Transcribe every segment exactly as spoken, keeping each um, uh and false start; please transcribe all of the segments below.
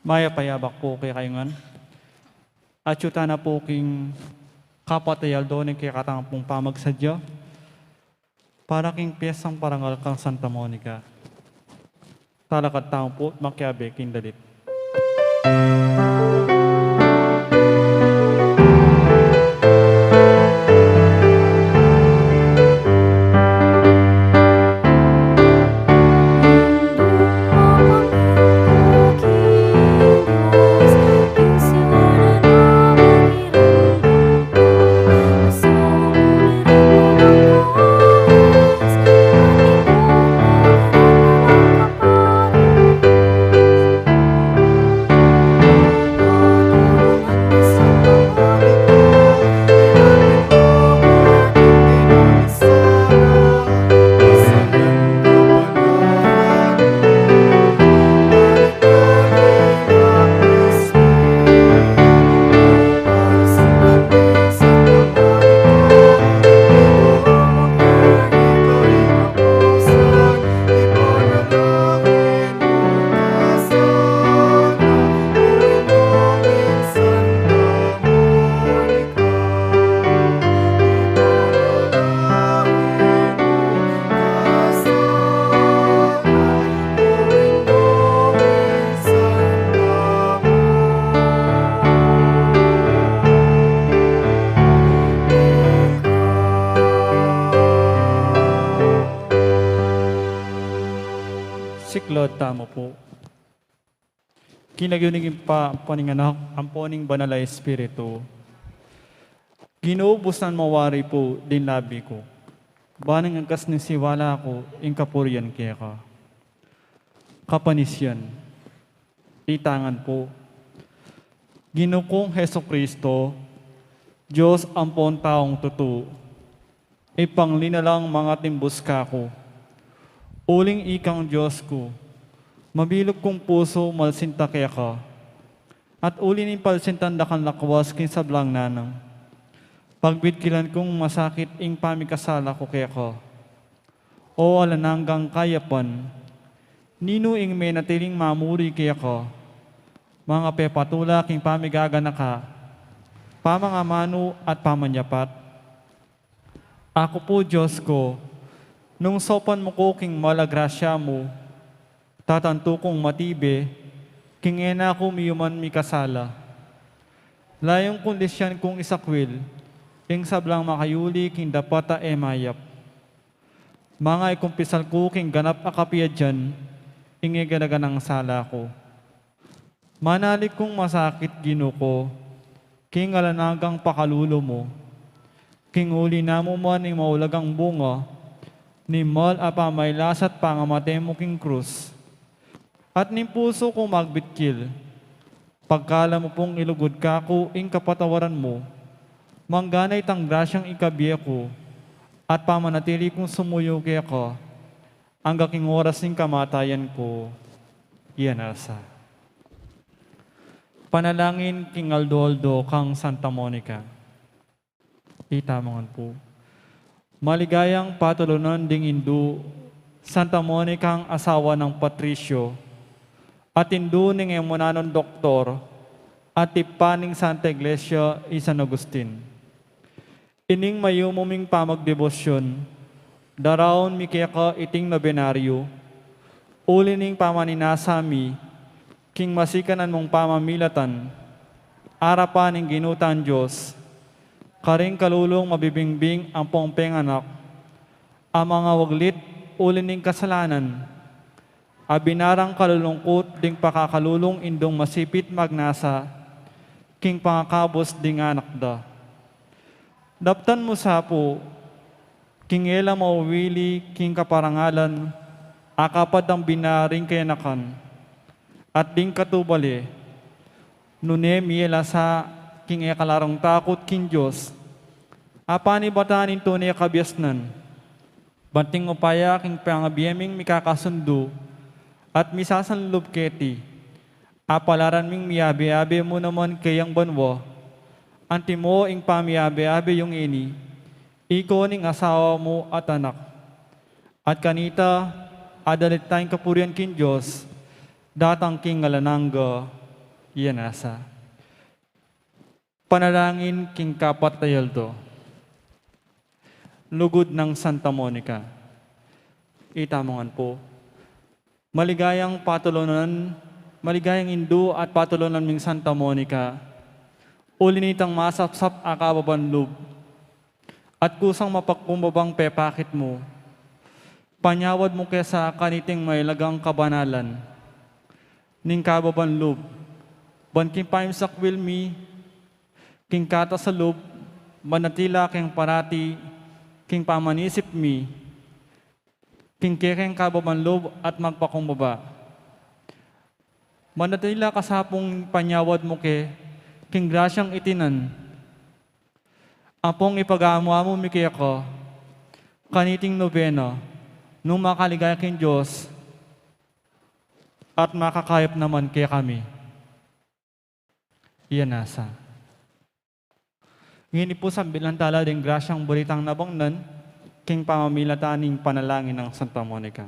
Mayap a yabak pu kekayu ngan. Atyu tana pu king kapat a aldo ning kekatamu pung pamagsadya para king piesang parangal kang Santa Monica. Talakad tamu pu at makiabe king dalit. Siklaud tamu pu. King lagyu ning Ibpa, ampo ning Anak, ampo ning Banal a Espiritu. Ginu, busnan mu wari pu ding labi ku, ban ing agkas ning siwala ku ing kapurian keka. Kapanisian. Itangan pu. Ginu kung Jesucristo, Dios ampong taung tutu, ipangli na lang mangatimbus kaku. Uling ikang Dios ku, mabilug kung pusu malsinta keka, at uli ning palsintan da kang lakwas king sablang nanam, pagbitkilan kung masakit ing pamikasala ku keka. O alang anggang kayapan, ninu ing menatiling mamuri keka, mangapepatula king pamigaganaka, pamangamanu at pamanyapat? Aku pu, Dios ku, nung saupan mu ku king mal a grasya mu, tatantu kung matibe, king e na ku miyuman mikasala. Layun kung lisyan kung isakwil ing sablang makayuli king dapat a e mayap. Manga ikumpisal ku king ganap a kapiadyan ing e gana-ganang sala ku. Manalig kung masakit, Ginu ku, king alang anggang pakalulu mu, king uli na mu man ing maulagang bunga ning mal a pamailas at pangamate mu king krus. At ning pusu kung magbitkil, pagkala mu pung ilugud kaku ing kapatawaran mu, mangganay tang grasyang ikabie ku, at pamanatili kung sumuyu keka, angga king oras ning kamatayan ku. Iyan na sa. Panalangin king aldo-aldo kang Santa Monica. Itamu ngan pu. Maligayang patulunan ding indu, Santa Monica, asawa nang Patricio, at indu ning e mu nanung doktor, at ibpa ning Santa Iglesia i San Agustin. Ining mayumu ming pamagdebosyon, daraun mi keka iting nobenaryo, uli ning pamaninasa mi king masikanan mung pamamilatan, arapan ning Ginu tang Dios, karing kalulung mabibingbing ampong penganak, a mangawaglit uli ning kasalanan, a binarang kalulungkut ding pakakalulung indung masipit magnasa king pangakabus ding anak da. Daptan mu sa pu, king e la mauwili king kaparangalan a kapad dang bina ring kayanakan, at ding katubale, nune mie la sa king e kalarung takut king Dios, a panibatan ning tune kabiasnan, banting upaya king pangabie ming mikakasundu at misasanlub keti, a palaran ming miabe-abe mu naman keyang banua, antimo ing pamiabe-abe yung ini, iko ning asawa mu at anak. At kanita, adalit tang kapurian king Dios, datang king alang angga. Iya nasa. Panalangin king kapat a aldo. Lugud nang Santa Monica. Ita mu ngan pu. Maligayang patulunan, maligayang indu at patulunan ming Santa Monica. Uli nitang masapsap a kababan lub. At kusang mapagkumbabang pepakit mu. Panyawad mu ke sa kaniting mailagang kabanalan ning kababan lub, ban king pamimsakwil mi king katas a lub, manatila keng parati king pamanisip mi king kekeng kababan lub at magpakumbaba. Manatila ka sa pung panyawad mu ke king grasyang itinan ampong ipagamu-amu mi keka kaniting nobena, nung makaligaya king Dios at makakayap naman kekami. Iya nasa. Ngeni pu, sambilan tala ding grasyang baritang nabangnan king pamamilatan ning panalangin nang Santa Monica.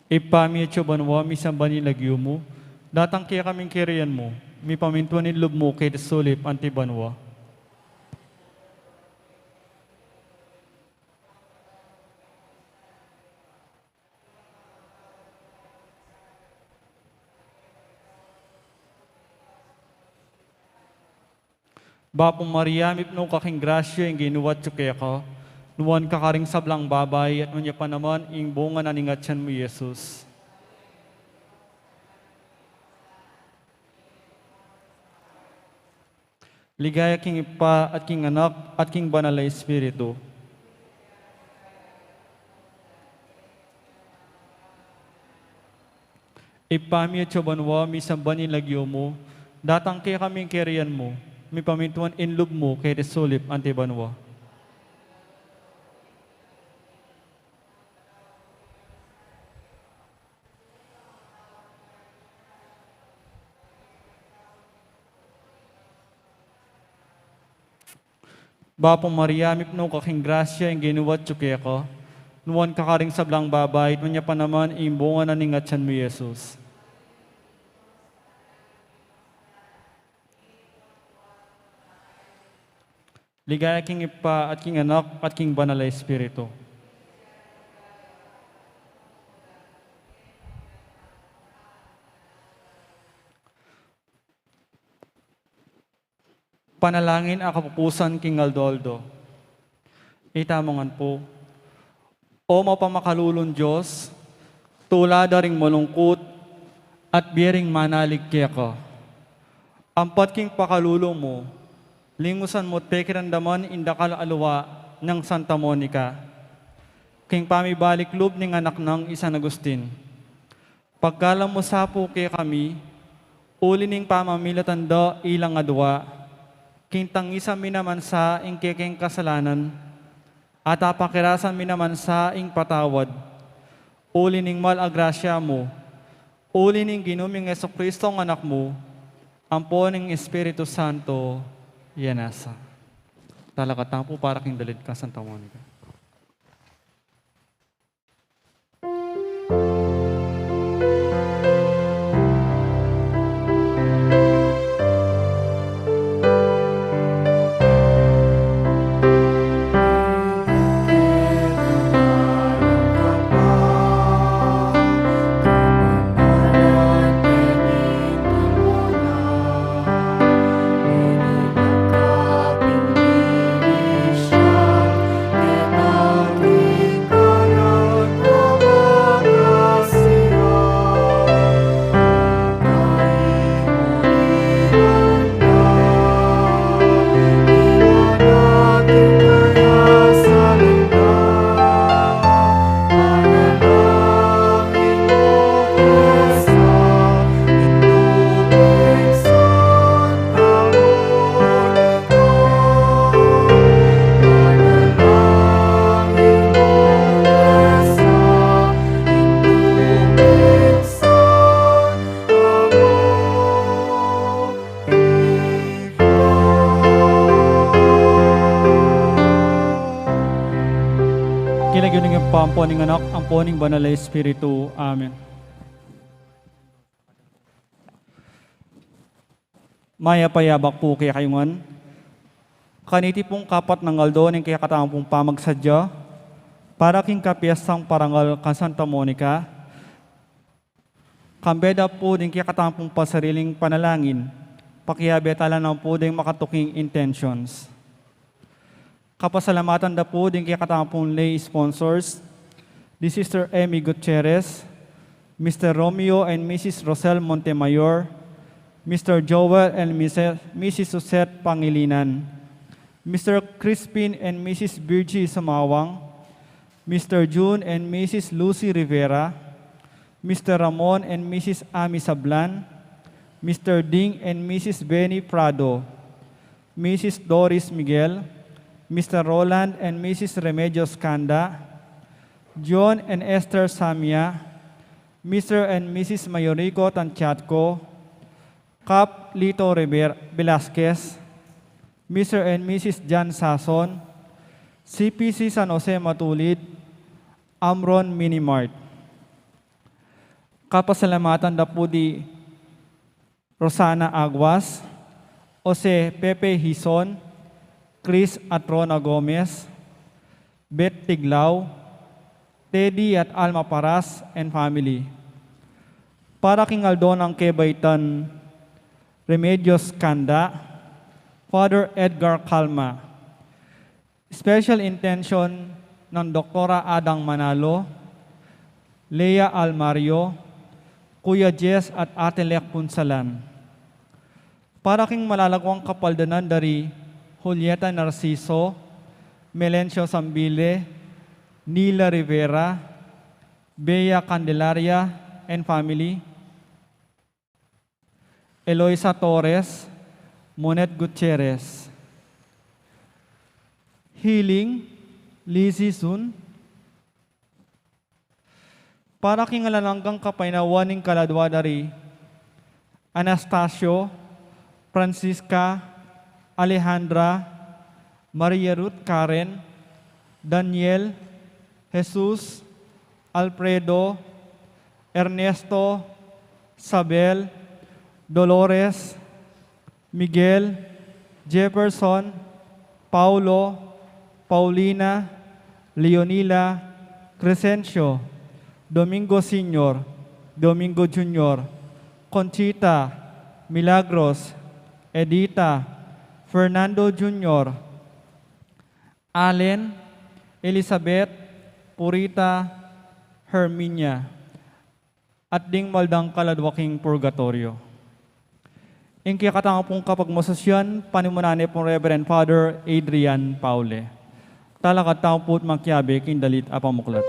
Ibpa mi, atsu ka banua, misamban ya ing lagyu mu, datang kekami ing kayarian mu, mipamintuan ing lub mu keti sulip anti banua. Bapu Maria, mipnu ka king grasya, ing Ginu atsu keka, nuan ka karing sablang babai, at nuan ya pa naman ing bunga na ning atyan mu, Jesus. Ligaya king Ibpa, at king Anak, at king Banal a Espiritu. Ibpa mi atsu ka banua, misamban ya ing lagyu mu, datang kekami ing kayarian mu, mipamintuan ing lub mu keti sulip anti banua. Bapu Maria, mipnu ka king grasya, ing Ginu atsu keka, nuan ka karing sablang babai, at nuan ya pa naman ing bunga na ning atyan mu, Jesus. Ligaya king Ibpa, at king Anak, at king Banal a Espiritu. Panalangin a kapupusan king aldo-aldo. Ita mu ngan pu. O mapamakalulung Dios, tula da ring malungkut at bie ring manalig keka. Ampat king pakalulu mu, lingusan mu't pekiramdaman ing dakal a lua nang Santa Monica king pamibalik lub ning anak nang i San Agustin. Pagkalam mu sa pu kekami, uli ning pamamilatan da ilang adua, king tangisan mi naman sa ing kekeng kasalanan, at apakirasan mi naman sa ing patawad, uli ning mal a grasya mu, uli ning Ginu ming Jesucristo a Anak mu, ampo ning Espiritu Santo, iya nasa. Talakad tamu pu para king dalid kang Santa Monica. Ampo ning Anak, ampo ning Banal a Espiritu. Amen. Mayap a yabak pu kekayu ngan. Kaniti pung kapat nang aldo ning kekatamung pamagsadya para king kapiestang parangal kang Santa Monica, kambe da pu ding kekatamung pasariling panalangin, pakiabe tala na pu ding makatuking intentions. Kapasalamatan da pu ding kekatamung lay sponsors, di Sister Emmy Gutierrez, Mister Romeo and Missus Rosel Montemayor, Mister Joel and Missus Suzette Pangilinan, Mister Crispin and Missus Virgie Sumawang, Mister June and Missus Lucy Rivera, Mister Ramon and Missus Ami Sablan, Mister Ding and Missus Benny Prado, Missus Doris Miguel, Mister Roland and Missus Remedios Canda, John and Esther Samia, Mister and Missus Mayorico Tantiatco, Kap Lito River Velasquez, Mister and Missus Jan Sason, C P C San Jose Matulid, Amron Minimart. Kapasalamatan da pu di Rosana Aguas, Jose Pepe Hizon, Chris at Rona Gomez, Beth Tiglao, Teddy at Alma Paras and family. Para king aldo nang kebaitan Remedios Canda, Father Edgar Calma. Special intention nang Doktora Adang Manalo, Lea Almario, Kuya Jess at Ate Lek Punsalan. Para king malalaguang kapaldanan dari Julieta Narciso, Melencio Sambile, Nila Rivera, Bea Candelaria and family, Eloisa Torres, Monet Gutierrez. Healing, Lizzie Zun. Para king alang anggang kapaynawan ning kaladua dari Anastasio, Francisca, Alejandra, Maria Ruth Karen, Daniel, Jesus, Alfredo, Ernesto, Sabel, Dolores, Miguel, Jefferson, Paulo, Paulina, Leonila, Crescencio, Domingo Senior, Domingo Junior, Conchita, Milagros, Edita, Fernando Junior, Allen, Elizabeth, Purita, Herminia, at ding maldang kaladua king purgatorio. Ing kekatamung kapagmasusyan, panimunan ne pung Reverend Father Adrian Paule. Talakad tamu pu't makiabe king dalit a pamuklat.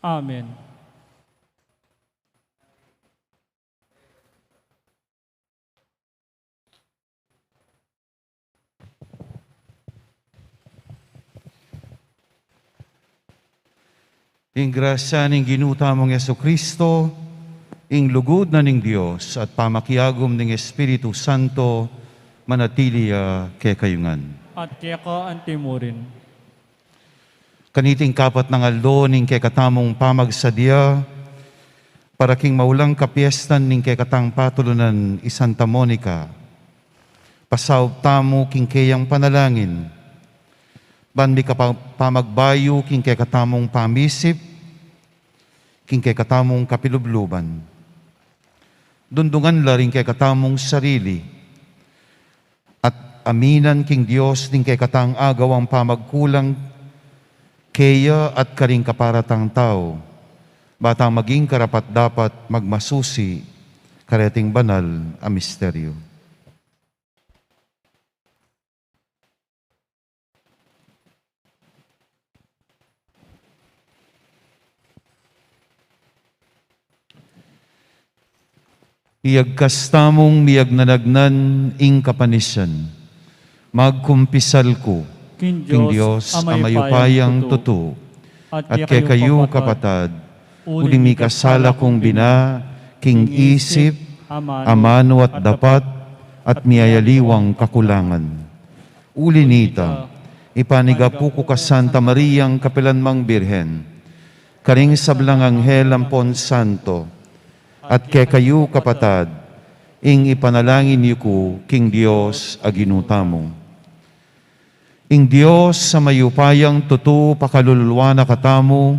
Amen. Ing grasya ning Ginu tamung Jesucristo, ing lugud na ning Dios, at pamakiagum ning Espiritu Santo, manatili ya kekayu ngan. At keka antimurin. Kaniting kapat nang aldo ning kekatamung pamagsadya, para king maulang kapiestan ning kekatang patulunan i Santa Monica, pasaup tamu king keyang panalangin, ban mikapa-, pamagbayu king kekatamung pamisip, king kekatamung kapilubluban. Dundungan la ring kekatamung sarili, at aminan king Dios ding kekatang agawang pamagkulang keya at karing kaparatang tau, ba tang maging karapat-dapat magmasusi kareting banal a misteryo. Iyagkas tamung miyagnanagnan ing kapanisian. Magkumpisal ku king Dios a mayupayang tutu, at kekayu kapatad, uling mikasala kung bina king isip, amanu at dapat, at miyayaliwang kakulangan. Uli nita, ipanigapu ku ka Santa Mariang kapilanmang Birhen, karing sablang anghel ampon santo, at kekayu kapatad, ing ipanalangin yu ku king Dios a Ginu tamu. Ing Dios a mayupayang tutu pakalulwan na katamu,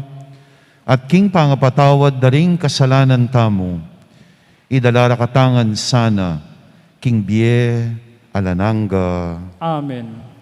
at king pangapatawad da ring kasalanan tamu, idala ra katamu ngan sana king bie alang angga. Amen.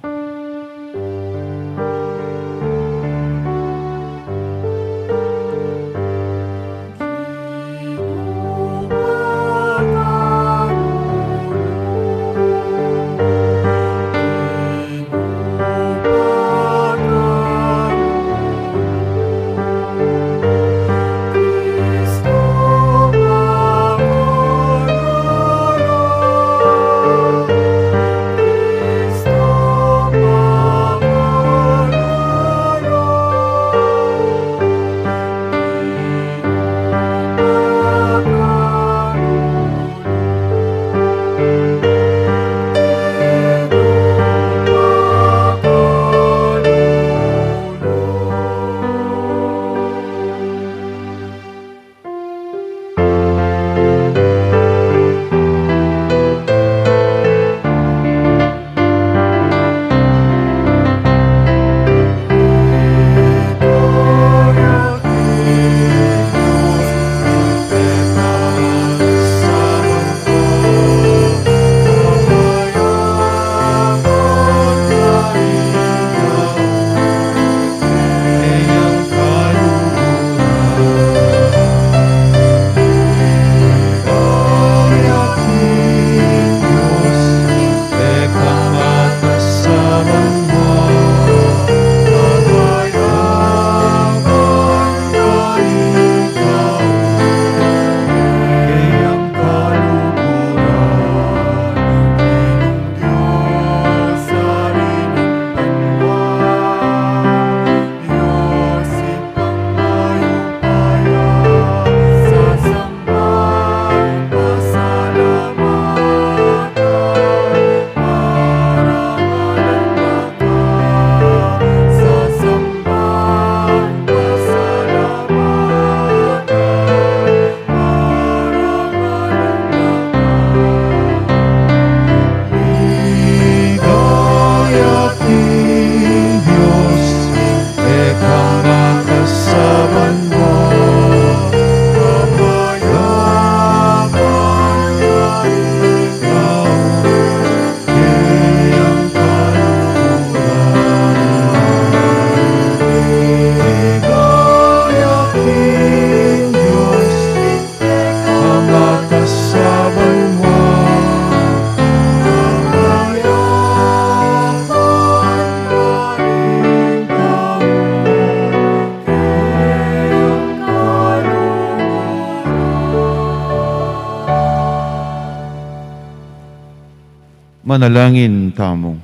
Manalangin tamu.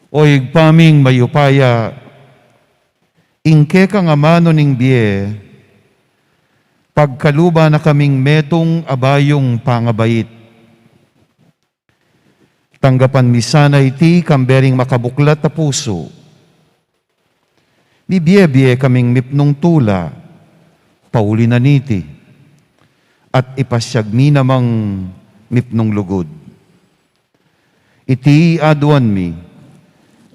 O Ibpa ming mayupaya, ing kekang amanu ning bie, pagkaluban na kaming metung a bayung pangabait. Tanggapan mi sana iti kambe ring makabuklat a pusu. Mibie-bie kaming mipnung tula, pauli na niti, at ipasiag mi namang mipnung lugud. Iti aduan mi,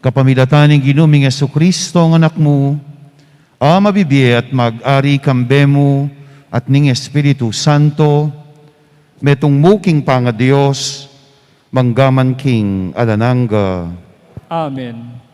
kapamilatan ning Ginu ming Jesucristo, ang Anak mu, a mabibie at mag-ari kambe mu at ning Espiritu Santo, metung mu king pangaDios, mangga man king alang angga. Amen.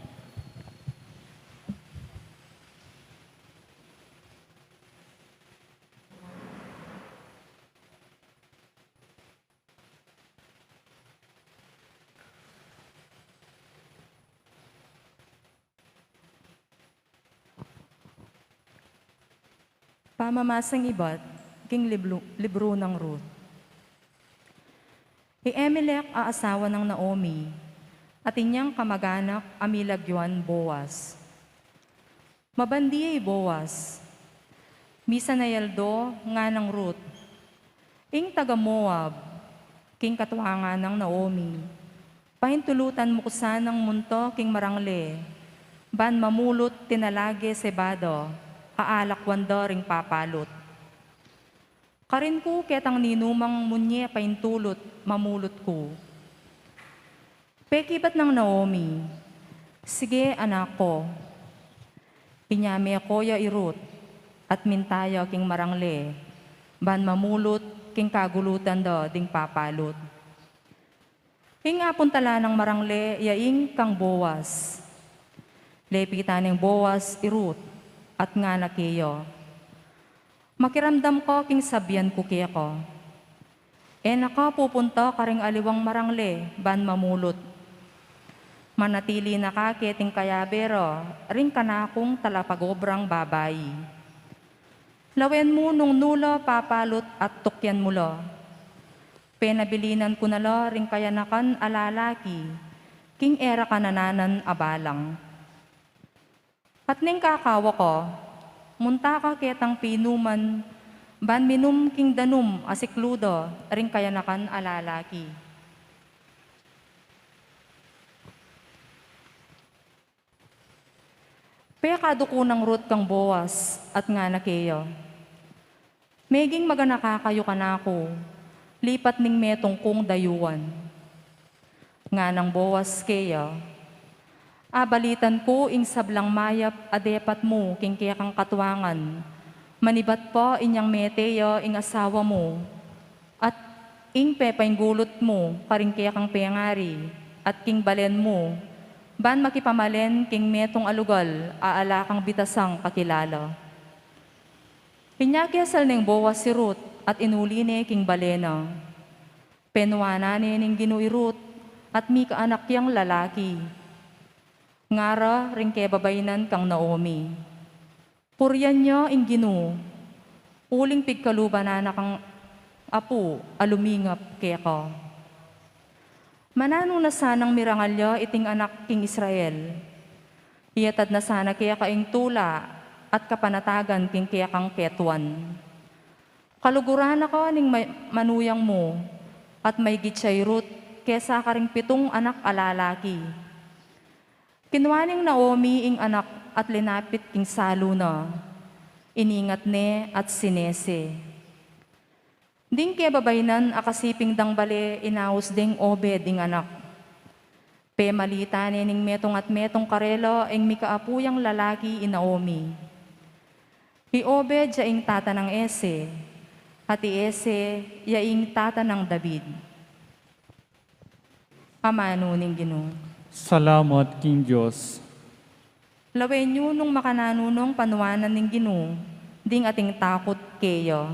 Pamamasang ibat king liblu-, libru nang Ruth. I Elimelec a asawa nang Naomi, atin yang kamag-anak a milagyuan Boaz. Mabandi i Boaz, misan a aldo nganang Ruth, ing taga Moab, king katuangan nang Naomi, paintulutan mu ku sanang munta king marangle, ban mamulut tinalage sebada a alakwan da ring papalut. Karin ku ketang ninumang munye paintulut, mamulut ku. Pekibat nang Naomi, "Sige, anak ko." Inya meko ya i Ruth, at minta ya king marangle, ban mamulut king kagulutan da ding papalut. Ing apuntalan nang marangle ya ing kang Boaz. Lepitan neng Boaz i Ruth, at ngana keya, "Makiramdam ka king sabian ku keka. E na ka pupunta karing aliwang marangle ban mamulut. Manatili na ka keting kayabe ra ring kanakung talapagobrang babai. Lawen mu nung nu la papalut at tukyan mu la. Penabilinan ku na la ring kayanakan a lalaki, king e ra ka nananan a balang. At neng kakawa ka, munta ka ketang pinuman, ban minum king danum a siklu da ring kayanakan a lalaki." Pekaduku nang Ruth kang Boaz, at ngana keya, "Meging maganaka kayu kanaku, lipat ning metung kung dayuan." Nganang Boaz keya, "Abalitan ku ing sablang mayap a depat mu king kekang katuangan, manibat pa inyang mete ya ing asawa mu, at ing pepainggulut mu karing kekang pengari, at king balen mu, ban makipamalen king metung a lugal a ala kang bitasang kakilala." Inya kesal neng Boaz i Ruth, at inuli ne king bale na. Penuanan ne ning Ginu i Ruth, at mikaanak yang lalaki. Ngara ring kebabaynan kang Naomi, "Purian ya ing Ginu, uling pigkaluban na kang apu a lumingap keka. Mananu na sanang mirangalya iting anak king Israel. Iyatad na sana keka ing tula at kapanatagan king kekang ketuan. Kaluguran na ka ning ma-, manuyang mu, at maigit ya i Ruth kesa karing pitung anak a lalaki." Kinua neng Naomi ing anak at linapit king salu na. Iningat ne at sinese. Ding kebabaynan a kasiping dang bale inaus deng Obed ing anak. Pemalitan ne ning metung at metung karela ing mikaapu yang lalaki i Naomi. I Obed ya ing tata nang Ese, at i Ese ya ing tata nang David. Amanu ning Ginu. Salamat king Dios. Lawen yu nung makananu nong panuanan ning Ginu ding ating takut keya.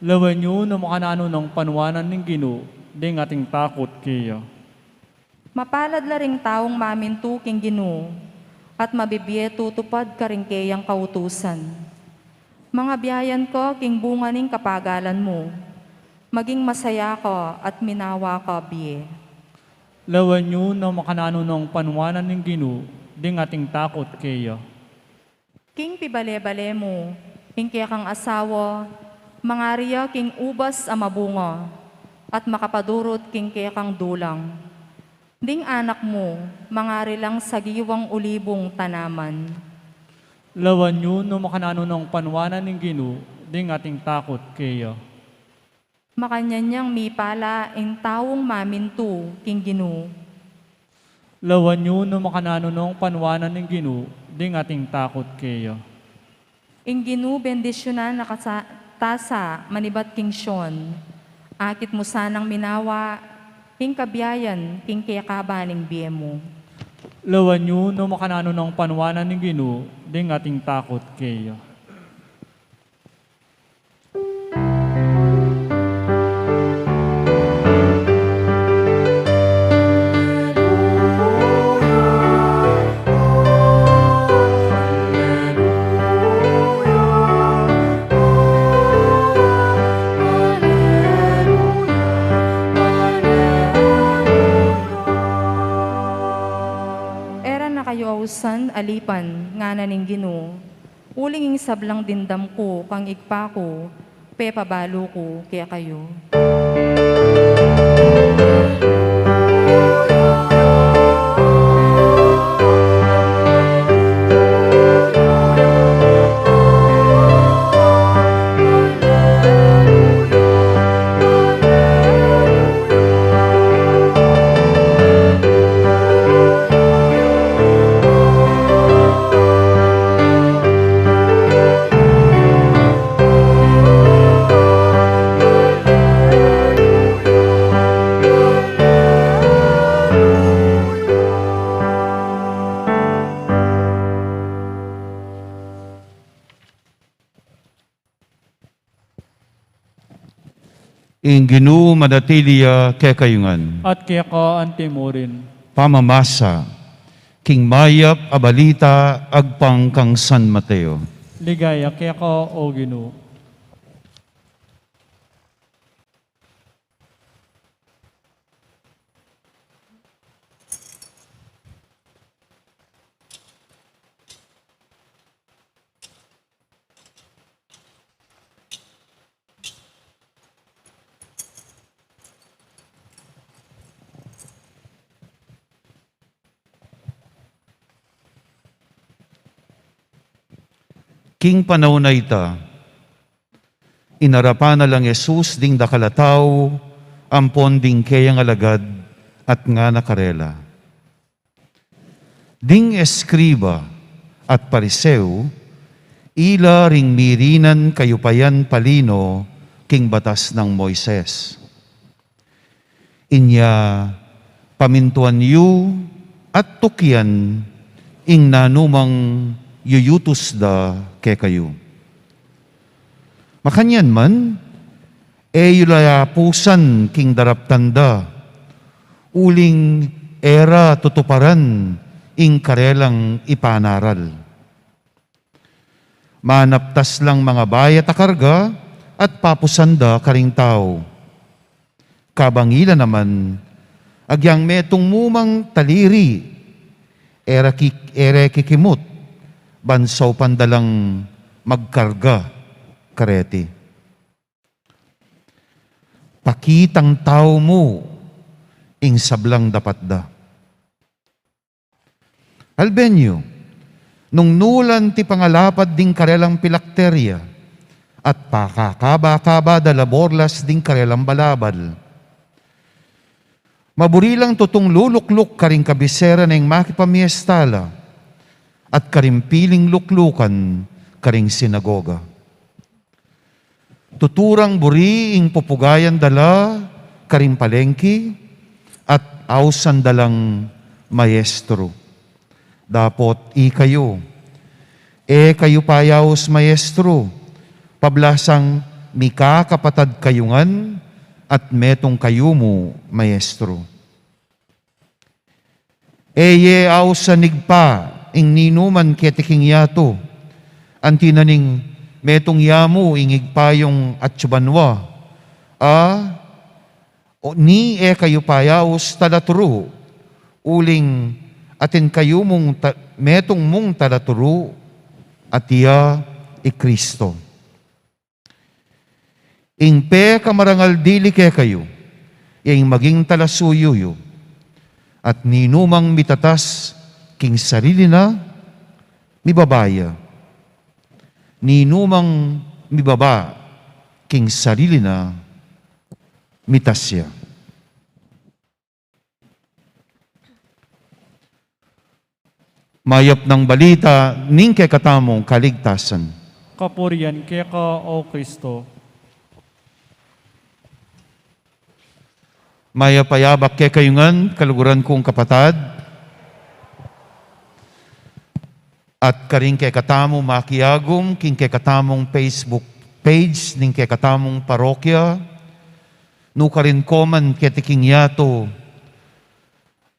Lawen yu nung makananu nong panuanan ning Ginu ding ating takut keya. Mapalad la ring taung mamintu king Ginu, at mabibie tutupad karing keyang kautusan. Mangabiayan ka king bunga ning kapagalan mu. Maging masaya ka at minawa ka, bie. Lawan yu no makananu nong panuanan ning Ginu ding ating takut keya. King pibale-bale mu, ing kekang asawa, mangari ya king ubas a mabunga, at makapadurut king kekang dulang. Ding anak mu, mangari lang sagiwang ulibung tanaman. Lawan yu no makananu nong panuanan ning Ginu ding ating takut keya. Makanyan yang mipala ing taung mamintu king Ginu. Lawan yu no makananu nong panuanan ning Ginu ding ating takut keya. Ing Ginu bendisyunan na kasa-, tasa manibat king Sion. Akit mu sanang minawa ing kabiayan king kekaba ning bie mu. Lawan yu no makananu nong panuanan ning Ginu ding ating takut keya. E ra na kayu ausan alipan, ngana ning Ginu, uling ing sablang dimdam ku kang Ibpa ku, pepabalu ku kekayu. Ing Ginu manatili ya kekayu ngan. At keka anti mu rin. Pamamasa king mayap a balita agpang kang San Mateo. Ligaya keka, O Ginu. King panaun a ita, inarapan na lang Jesus ding dakal a tau ampon ding keyang alagad at ngana karela, ding eskriba at Pariseo, ila ring mirinan kayupayan palino king batas nang Moises. Inya pamintuan yu at tukyan ing nanumang yuyutus da kekayu. Makanyan man, e yu la yapusan king daraptan da, uling e ra tutuparan ing karelang ipanaral. Manaptas lang mangabayat a karga at papusan da karing tau. Kabang ila naman, agyang metung mu mang taliri, e ra ki-, e re kikimut, ban saupan da lang magkarga kareti. Pakitang tau mu ing sablang dapat da. Alben yu, nung nu la anti pangalapad ding karelang pilakterya, at pakakaba-kaba da la borlas ding karelang balabal. Maburi lang tutung lulukluk karing kabisera neng makipamiesta la, at karing piling luklukan karing sinagoga. Tutu rang buri ing pupugayan da la karing palengki at ausan da lang maestro. Dapot ikayu, e kayu payaus maestro, pablasang mikakapatad kayu ngan at metung kayu mu maestro. E ye ausan ning Ibpa ing ninuman keti king yatu, anti na ning Metung ya mu ing Ibpa yung atsu banua, a, o, ni e kayu payaus talaturu, uling atin kayu mung ta-, metung mung talaturu, at iya i Kristo. Ing pekamarangal dili kekayu, ya ing maging talasuyu yu, at ninumang mitatas king sarili na, mibaba ya. Ninumang mibaba king sarili na, mitas ya. Mayap nang balita ning kekatamung kaligtasan. Kapurian keka, O Kristo. Mayap a abak kekayu ngan, kaluguran kung kapatad. At karing kekatamung makiagum king kekatamung Facebook page ning kekatamung parokya, nukarin ko man keti king yatu,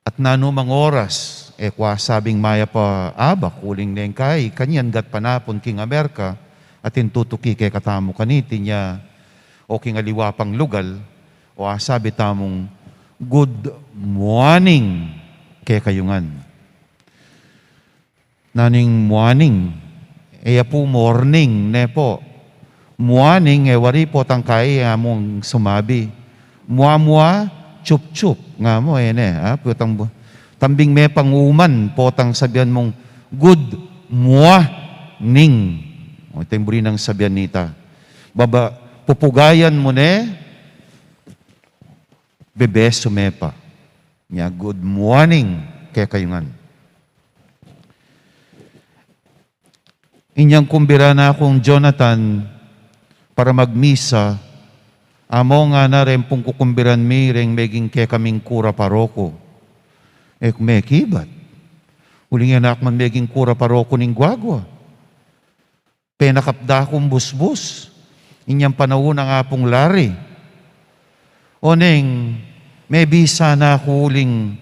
at nanumang oras, e ku asabing mayap a abak uling neng kai, kanyan gatpanapun king Amerika, atin tutuki kekatamu kaniti nya, o king aliwa pang lugal, o asabi tamung, "Good morning kekayu ngan." Naning muaning, e ya pu morning, ne po. Muaning, e wari potang kai, e amung sumabi. Mua-mua, chup-chup, nga mu, e ne, a, potang bu-, tambing mepang-uman, potang sabian mung, "Good muaning." O, ita ing buri nang sabian nita. Baba, pupugayan mu ne, bebesu me pa. Nya, "Good morning kekayu ngan." Inyang kumbira na kung Jonathan para magmisa, "Amo," ngana, "reng pung kukumbiran mi reng meging kekaming kura paroko." E ku mekibat. Uling e na ku man meging kura paroko ning guagua. Penakap da kung busbus. Inyang panaun nang Apung Larry. O neng, mebisa na ku uling,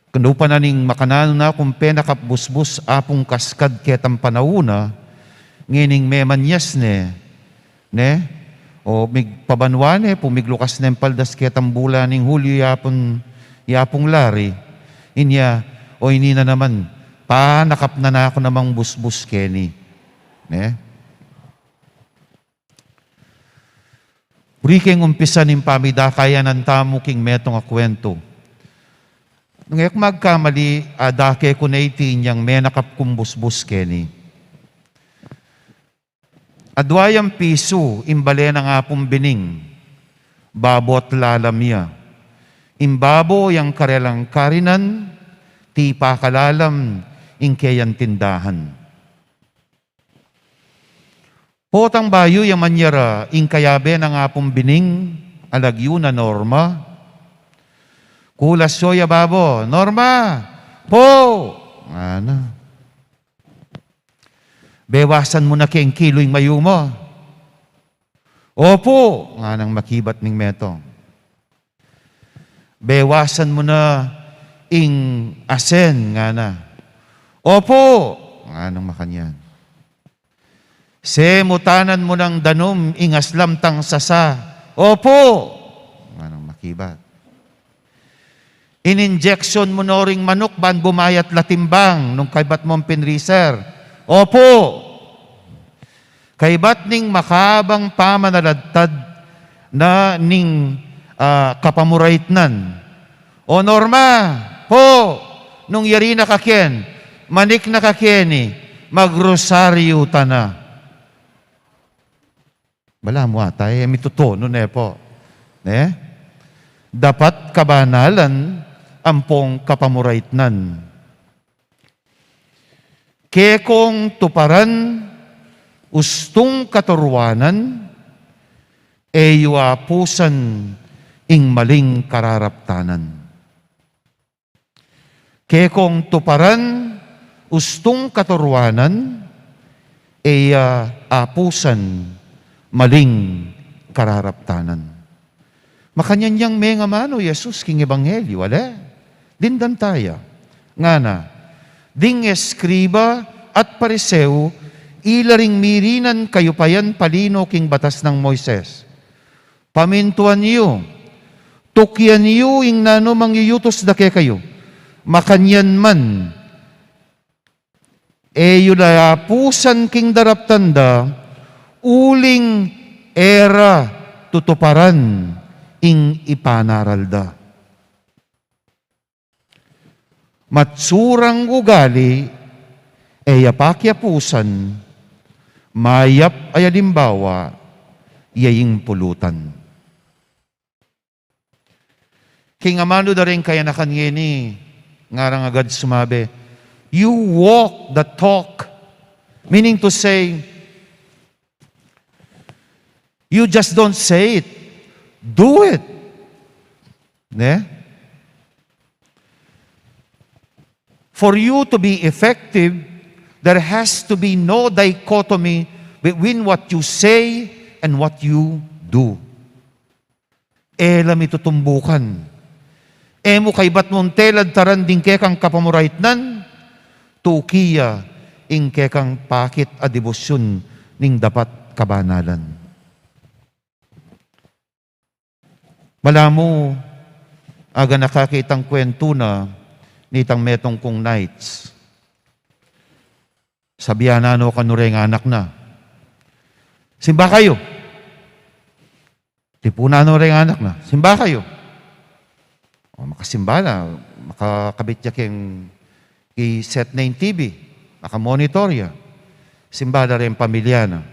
kanu pa na ning makananu na kung penakap busbus Apung Kaskad ketang panaun na, ngening memanyas ne, ne? O migpabanua ne, pumiglukas neng paldas ketang bula ning Hulyo i Apung, i Apung Larry. Inya, o ini na naman, panakap na na ku namang busbus keni. Ne? Buri keng umpisan ing pamidakayan tamu king metung a kuwentu. Nung e ku magkamali, adake ku ne iti inyang menakap kung busbus keni. Adua yang pisu ing bale nang Apung Bining, babo at lalam ya. Ing babo yang karelang karinan, tipa kalalam ing keyang tindahan. Potang bayu yang manyara ing kayabe nang Apung Bining, alagyu na Norma. Kulas yo ya babo, "Norma! Po!" ngana. "Bewasan mu na keng kilu ing mayumu." "Opu!" nganang makibat ning metung. "Bewasan mu na ing asen," ngana. "Opu!" nganang makanyan. "Semutanan mu nang danum ing aslam tang sasa." "Opu!" nganang makibat. "Ininjection mu no ring manuk ban bumayat la timbang nung kaybat mung pinriser." "Opu!" Kaybat ning makabang pamanaladtad na ning, ah, kapamuraitnan. "O Norma, po, nung yari na ka ken, manik na ka keni, magrosaryu ta na." Balamu ata, e, mitutuno ne po. Ne? Dapat kabanalan ampong kapamuraitnan. Kekong tuparan, ustung katuruanan, e yu apusan ing maling kararaptanan. Kekong tuparan, ustung katuruanan, e ya apusan maling kararaptanan. Makanyan yang mengamanu Jesus king ebanghelyu, ale? Lindan taya. Ngana, ding eskriba at Pariseo Ila ring mirinan kayu pa yan palino king batas nang Moises. Pamintuan yu, tukian yu ing nanu mang yuyutus da kekayu. Makanyan man, e yu la apusan king daraptan da, uling e ra tutuparan ing ipanaral da. Matsurang ugali, e ya pakiapusan, mayap a alimbawa, ya ing pulutan. King amanu da ring kayanakan ngeni, ngarang agad sumabi, "You walk the talk." Meaning to say, you just don't say it. Do it. Ne? For you to be effective, there has to be no dichotomy between what you say and what you do. E la mitutumbukan. E mu kaybat mung telad taran ding kekang kapamuraitnan, tuki ya ing kekang pakit a debosyun ning dapat kabanalan. Balamu, aganaka ke itang kwentu na nitang metung kung knights. Sabian na no kanu reng anak na, "Simba kayu." Tipunan no reng anak na, "Simba kayu." O, makasimba na, makakabit ya keng i-set na ing T V, makamonitor ya. Simba da reng pamilya na.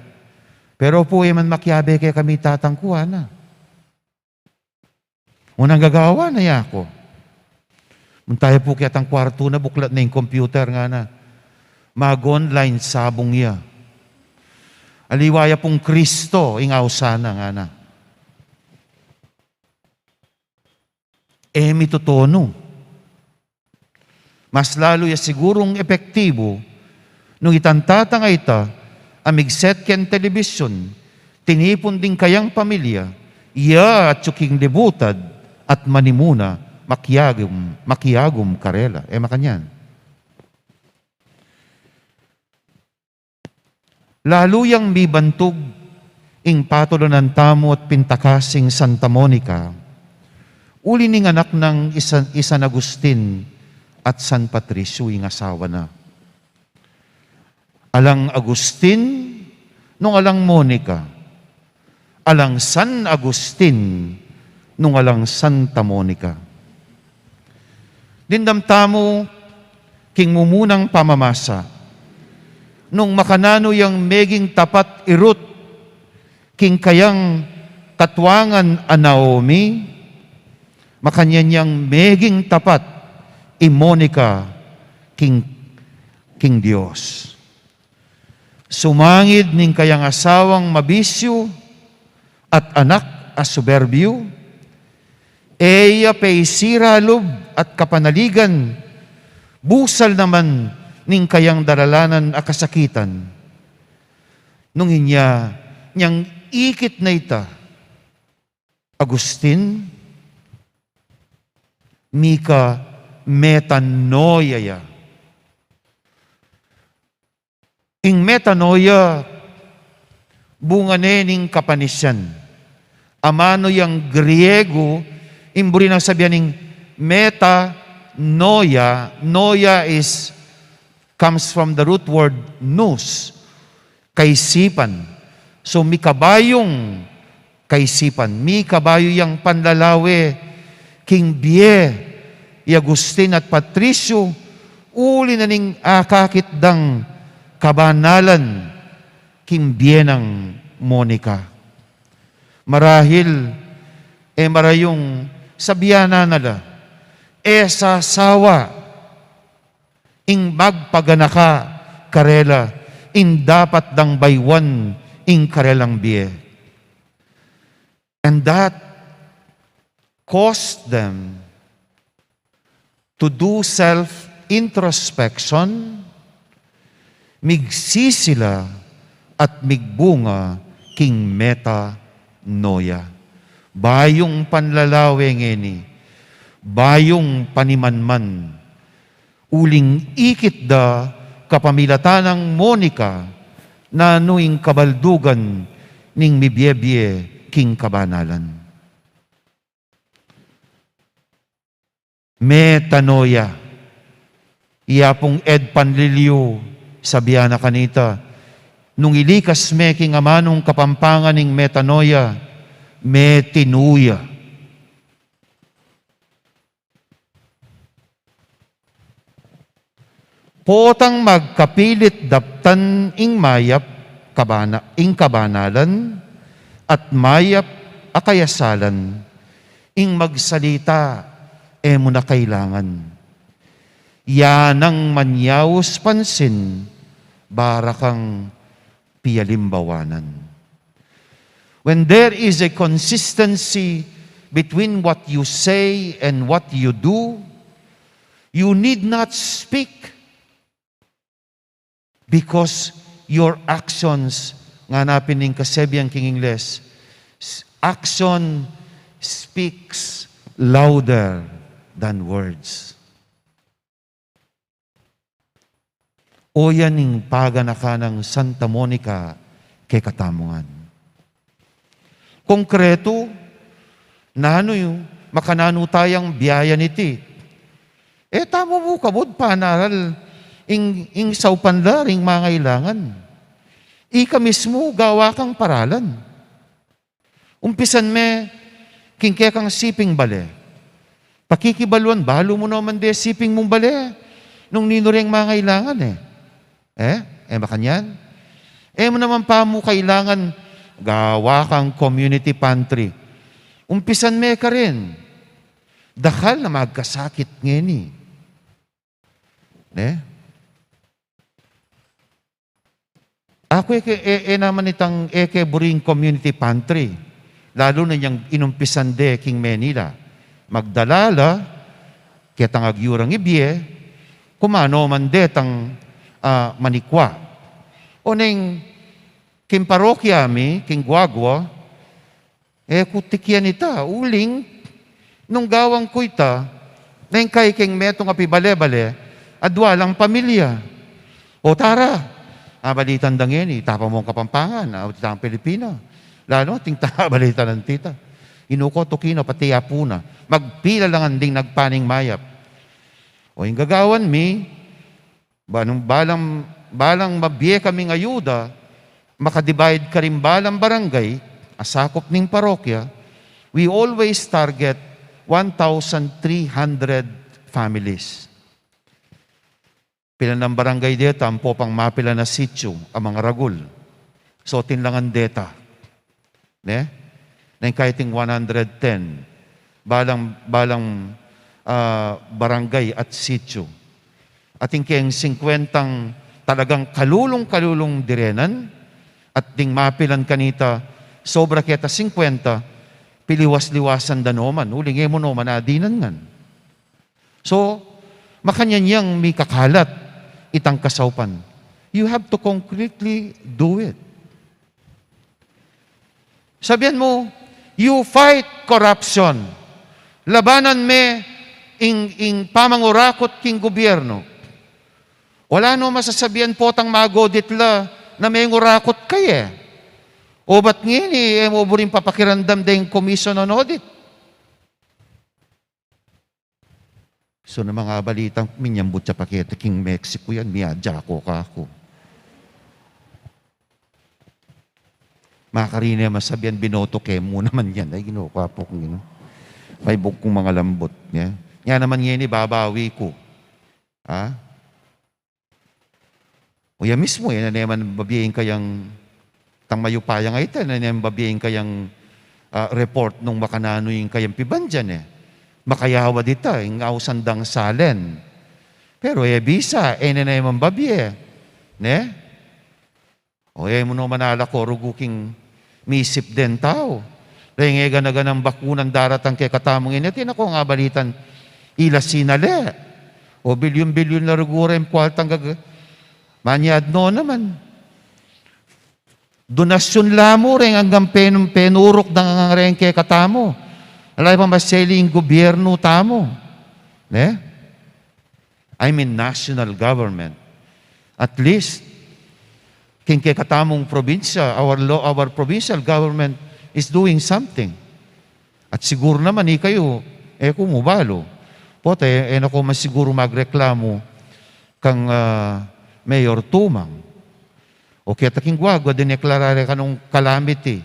"Pero pu, e man makiabe kekami tatang ku," ngana. "O, nanu ing gagawan na ya ku?" Munta ya pu keng atang kwartu na, buklat na ing computer, ngana. Mag-online sabung ya. Aliwa ya pung Kristo ing ausan na, ngana. E mitutonu. Mas lalu ya sigurung epektibu nung itang tatang a ita a mig-set keng telebisyun, tinipun ding kayang pamilya, ya atyu king libutad at manimuna, makiagum, makiagum karela. E makanyan. Lalu yang mibantug ing patulunan tamu at pintakas ing Santa Monica, uli ning anak nang i San, i San Agustin at San Patricio ing asawa na. Alang Agustin nung alang Monica, alang San Agustin nung alang Santa Monica. Dimdam tamu king mumunang pamamasa nung makananu yang meging tapat i Ruth king kayang katuangan a Naomi, makanyan yang meging tapat i Monica king, king Dios. Sumangid ning kayang asawang mabisyu at anak a soberbyu, e ya peisira lub at kapanaligan, busal naman ning kayang daralanan a kasakitan. Nung inya nyang ikit na ita, Agustin, mika metanoia ya. Ing metanoia, bunga ne ning kapanisian. Amanu yang Griego, ing buri nang sabian ning metanoia, noia is, comes from the root word nous, kaisipan. So, mikabayung kaisipan, mikabayu yang panlalawe king bie i Agustin at Patricio, uli na ning akakit dang kabanalan king bie nang Monica. Marahil, e marayung sabian na la, e sasawa ing magpaganaka karela ing dapat dang bayuan ing karelang bie. And that caused them to do self-introspection, migsisila at migbunga king metanoia. Bayung panlalawe ngeni, bayung panimanman, uling ikit da kapamilatan nang Monica Nanu ing kabaldugan ning mibie-bie king kabanalan? Metanoia. Iya pung Ed Panliliu, sabian na kanita, nung ilikas me king amanung Kapampangan ing metanoia, metinuya. Potang magkapilit daptan ing mayap kabana-, ing kabanalan, at mayap a kayasalan, ing magsalita e mu na kailangan. Yan ang manyaus pansin, barakang pialimbawanan. When there is a consistency between what you say and what you do, you need not speak, because your actions, ngana pin ning kasebian king Ingles, s-, action speaks louder than words. O yan ing paganakan nang Santa Monica kekatamu ngan. Konkretu, nanu yu, makananu tayang biayan iti? E tamu mu kabud panaral ing, ing saupan la ring mangailangan. Ika mismu gawa kang paralan. Umpisan me king kekang siping bale. Pakikibaluan, balu mu naman de siping mung bale nung ninu reng mangailangan e. E? E makanyan? E mu naman pa mu kailangan gawa kang community pantry. Umpisan me karin. Dakal na magkasakit ngeni. Ne? Aku e ke, e, e naman itang e ke buring community pantry. Lalu na yang inumpisan de king Manila. Magdala la, ketang agyurang ibie, kumano man detang, ah, manikwa. O neng king parokya mi, king Guagua, e ku tikian ita, uling, nung gawan ku ita, neng kai keng metung a pibale-bale, adwa lang pamilya. O tara, abalitan da ngeni, itapa mung Kapampangan, a, itang Pilipino. Lalu, ating ta abalitan nang tita. Inuko, tukino, pati apu na. Magpila lang anding nagpaning mayap. O ing gagawan mi, Banung balang, balang mabie kaming ayuda, makadivide karing balang barangay a sakup ning parokya, we always target one thousand three hundred families. Pilan nang barangay deta, ampo pang mapilan a sitio a mangaragul. So, atin lang ang deta. Ne? Neng kaiting one hundred ten, balang, balang, ah, barangay at sitio. Atin keng singkwentang talagang kalulung-kalulung direnan, at ding mapilan kanita, sobra keta singkwenta, piliwas-liwasan da no man, uling e mu no man adinan ngan. So, makanyan yang mikakalat itang kasaupan. You have to concretely do it. Sabian mu, "You fight corruption." Labanan me ing, ing pamangurakut king gobyerno. Wala no masasabian potang mag-audit la na mengurakut ka e. O bat ngeni, e mu buring papakiramdam deng Commission on Audit? So, na mga balitang minyambut ya pakete king Mexico yan, miadya ko kaku. Makarine masabian, binoto ke mu naman yan. Ay, Ginu ko, Apo kung Ginu. May bug kung mga lambot. Yan. Yan naman ngeni, babawi ku. Ha? O ya mismu, e na neman babie ing kayang tang mayupaya nga ita, e na neman babie ing kayang, ah, report nung makananu ing kayang pibandian e. Makayawad ita, ing ausan dang salen. Pero e bisa, e na neman babie. Ne? O e mu no man alako rugu king misip den tau. Reng e gana-ganang bakunang daratang kekatamu ngeni, atin ako nga balitan, ila sinale. O bilyun-bilyun la rugu reng kualtang gag-, manyad no naman. Donasyun la mu reng anggang pen-, penuruk dang reng kekatamu. Ala pa maseli ing gobyerno tamu. Ne? I mean national government. At least, King kekatamung probinsya, our lo-, our provincial government is doing something. At siguru naman ikayu, e ku mu balu. Pota, e, e na ku man siguru magreklamu kang, ah, Mayor Tumang. O keta king guagua, dineklara re kanung calamity.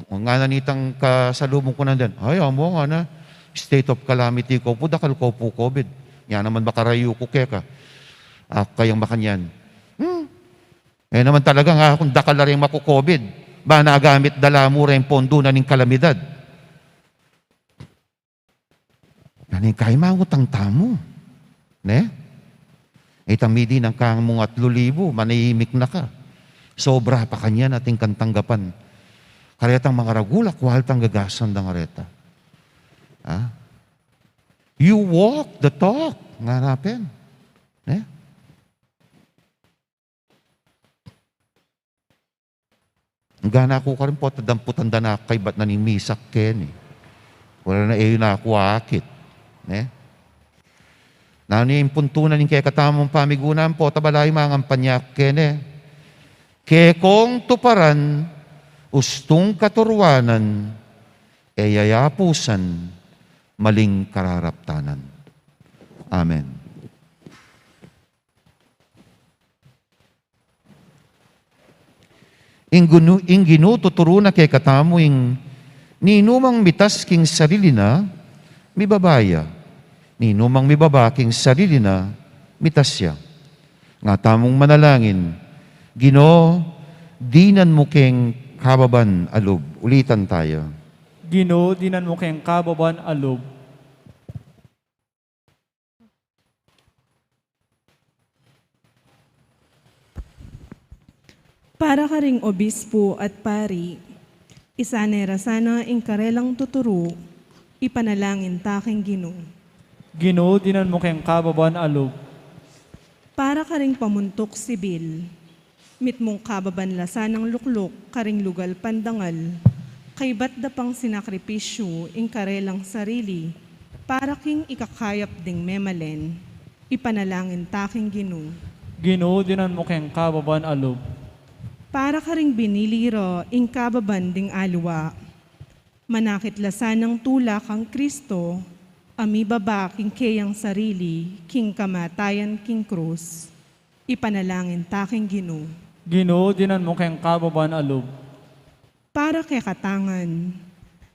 Ngana nitang kasalubung ku, nandan, "Ay, amu, ngana, state of calamity ku pu, dakal ku pu COVID. Nya naman makarayu ku keka." Aku kayang makanyan, "Hmm, e naman talaga nga kung dakal la ring maku-COVID, ba nagamit da la mu reng pondu na ning kalamidad?" Nanu ing kayang mangutang tamu, ne? Itang midi nang kang mung atlu libu, manahimik na ka. Sobra pa kanyan atin kang tanggapan. Karetang mangaragul, akwal tang gagasan dang areta. Ha? You walk the talk, ngana pin. Ne? Ngana ku karin, pota damputan da na ku kaybat na ning misa keni. Wala na, e yu na ku akit, ne? Nanu ing puntunan ning kekatamung pamigunan, pota balayu mangampanya ku keni. Kekong tuparan, ustung katurwanan, e yayapusan, maling kararaptanan. Amen. Ing Ginu, ing Ginu tuturu na kekatamu ing ninumang mitas king sarili na, mibaba ya. Ninumang mibaba king sarili na, mitas ya. Nga tamung manalangin, Ginu, dinan mu keng kababan a lub. Ulitan taya. Ginu, dinan mu keng kababan a lub. Para karing obispo at pari, isane ra sana ing karelang tuturu, ipanalangin ta king Ginu. Ginu, dinan mu keng kababan a lub. Para karing pamuntuk sibil, mitmung kababan la sanang lukluk karing lugal pandangal, kaybat da pang sinakripisyu ing karelang sarili para king ikakayap ding memalen, ipanalangin ta king Ginu. Ginu, dinan mu keng kababan a lub. Para karing binili ra ing kababan ding aliwa, manakit la sanang tula kang Kristo, a mibaba king keyang sarili king kamatayan king krus, ipanalangin ta king Ginu. Ginu, dinan mu keng kababan a lub. Para kekatangan,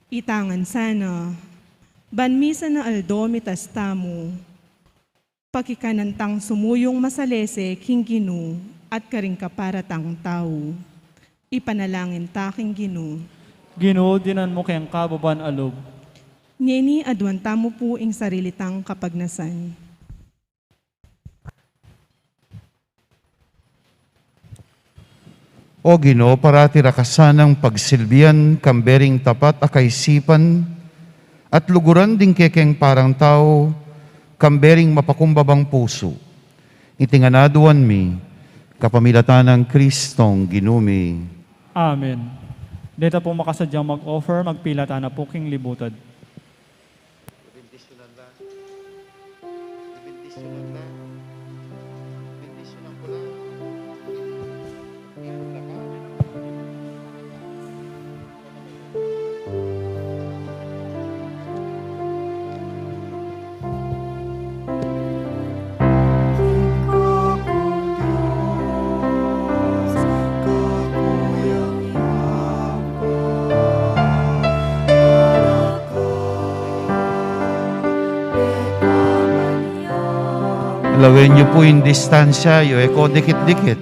itangan sana, ban misan a aldo mitas tamu, pakikanan tang sumuyung masalese king Ginu at karing kapara tang tau. Ipanalangin ta king Ginu. Ginu, dinan mu keng kababan a lub. Ngeni aduan tamu pu ing sarili tang kapagnasan. O Ginu, parati ra ka sanang pagsilbian kambe ring tapat a kaisipan at luguran ding kekeng parang tau kambe ring mapakumbabang pusu. Iti ngan aduan mi kapamilatan nang Kristong Ginu mi. Amen. Deta pung makasadyang mag-offer, magpilatan na pu king libutad. Bendisyunan la. Bendisyunan la. Bendisyunan ku la. Lawen yu pu ing distansya yu, e ko dikit-dikit.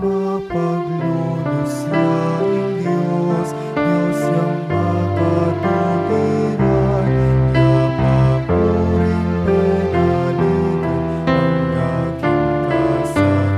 Mapaglunus ya ing Dios, Dios yang makatuliran, ya papuring penaligan ang aking kasakitan.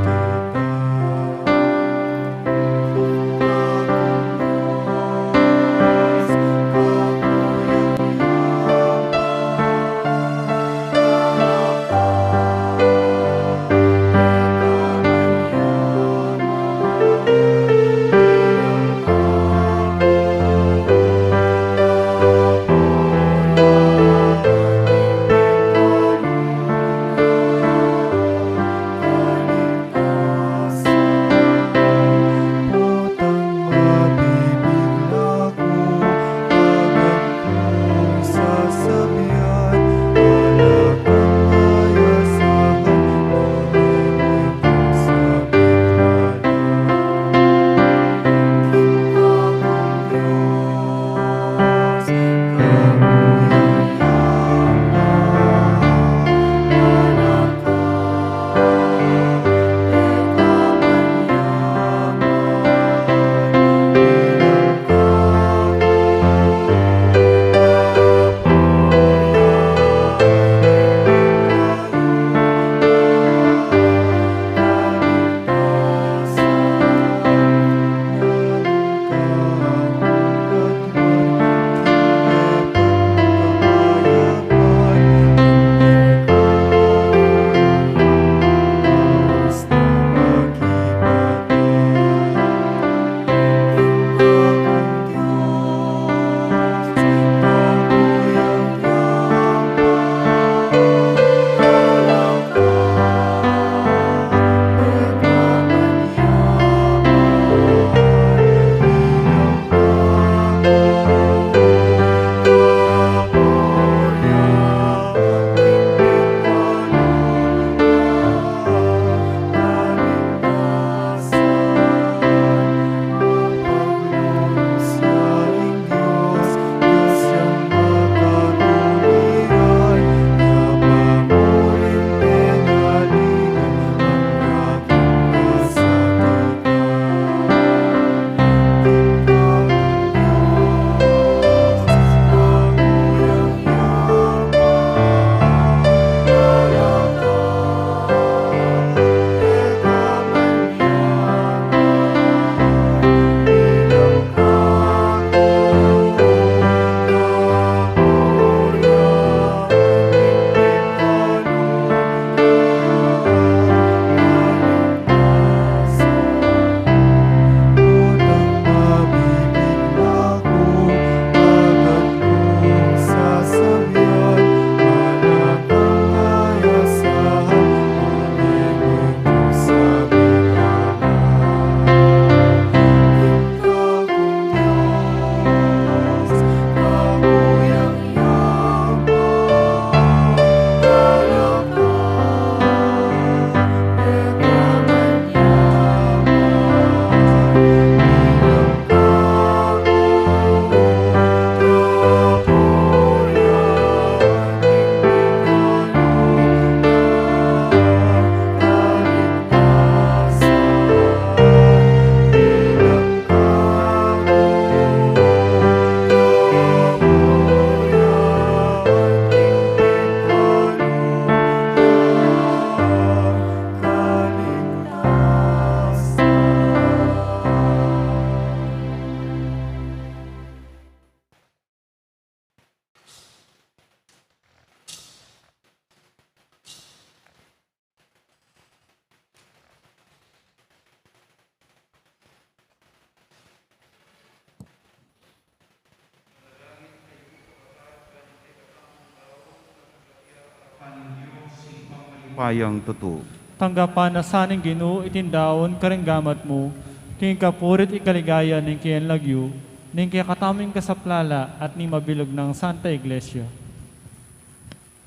payang tutu. Tanggapan na sa ning Ginu iting daun karing gamat mu, king kapuri't ikaligaya ning keyang lagyu, ning kekatamung kasaplalan at ning mabilug nang Santa Iglesia.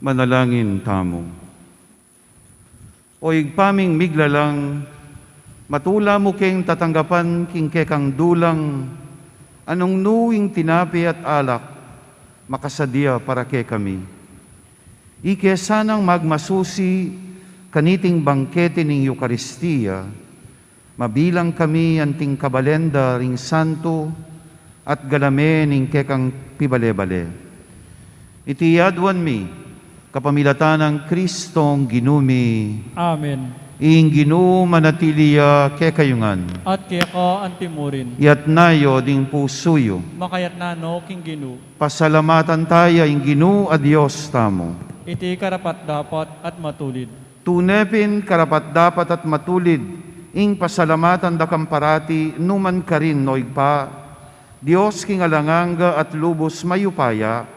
Manalangin tamu. O Ibpa ming miglalang, matula mu keng tatanggapan king kekang dulang, nung nu ing tinape at alak, makasadya para kekami. Ike sanang magmasusi kaniting bangkete ning Eukaristia, mabilang kami anting kabalen da ring santu at galame ning kekang pibale-bale. Iti aduan mi, kapamilatan nang Kristong Ginu mi. Amen. Ing Ginu manatili ya kekayu ngan. At keka antimurin. Iyatas yu ding pusu yu. Makayatas no king Ginu. Pasalamatan taya ing Ginu a Dios tamu. Iti karapat-dapat at matulid. Tune pin karapat-dapat at matulid ing pasalamatan da kang parati nu man karin, O Ibpa, Dios king alang angga at lubus mayupaya,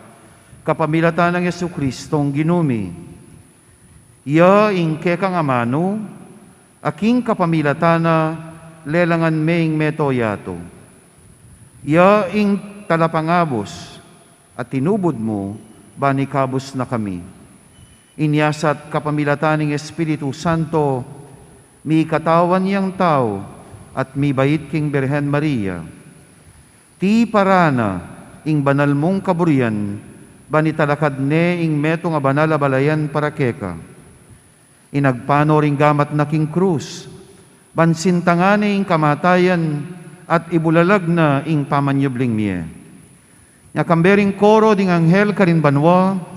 kapamilatan nang Jesukristong Ginu mi. Iya ing kekang amanu, a king kapamilatan na lelangan me ing mabilug a yatu. Iya ing talapangabus, a tinubud mu, ban ikabus na kami. Inya sa kapamilatan ning Espiritu Santo, mikatawan yang tau at mibait king Birhen Maria. Tiparan na ing banal mung kaburian, ban italakad ne ing metung a banal a balayan para keka. Inagpang no ring gamat na king krus, ban sintangan ne ing kamatayan at ibulalag na ing pamanyubling mie. Nya kambe ring koro ding anghel karin banua,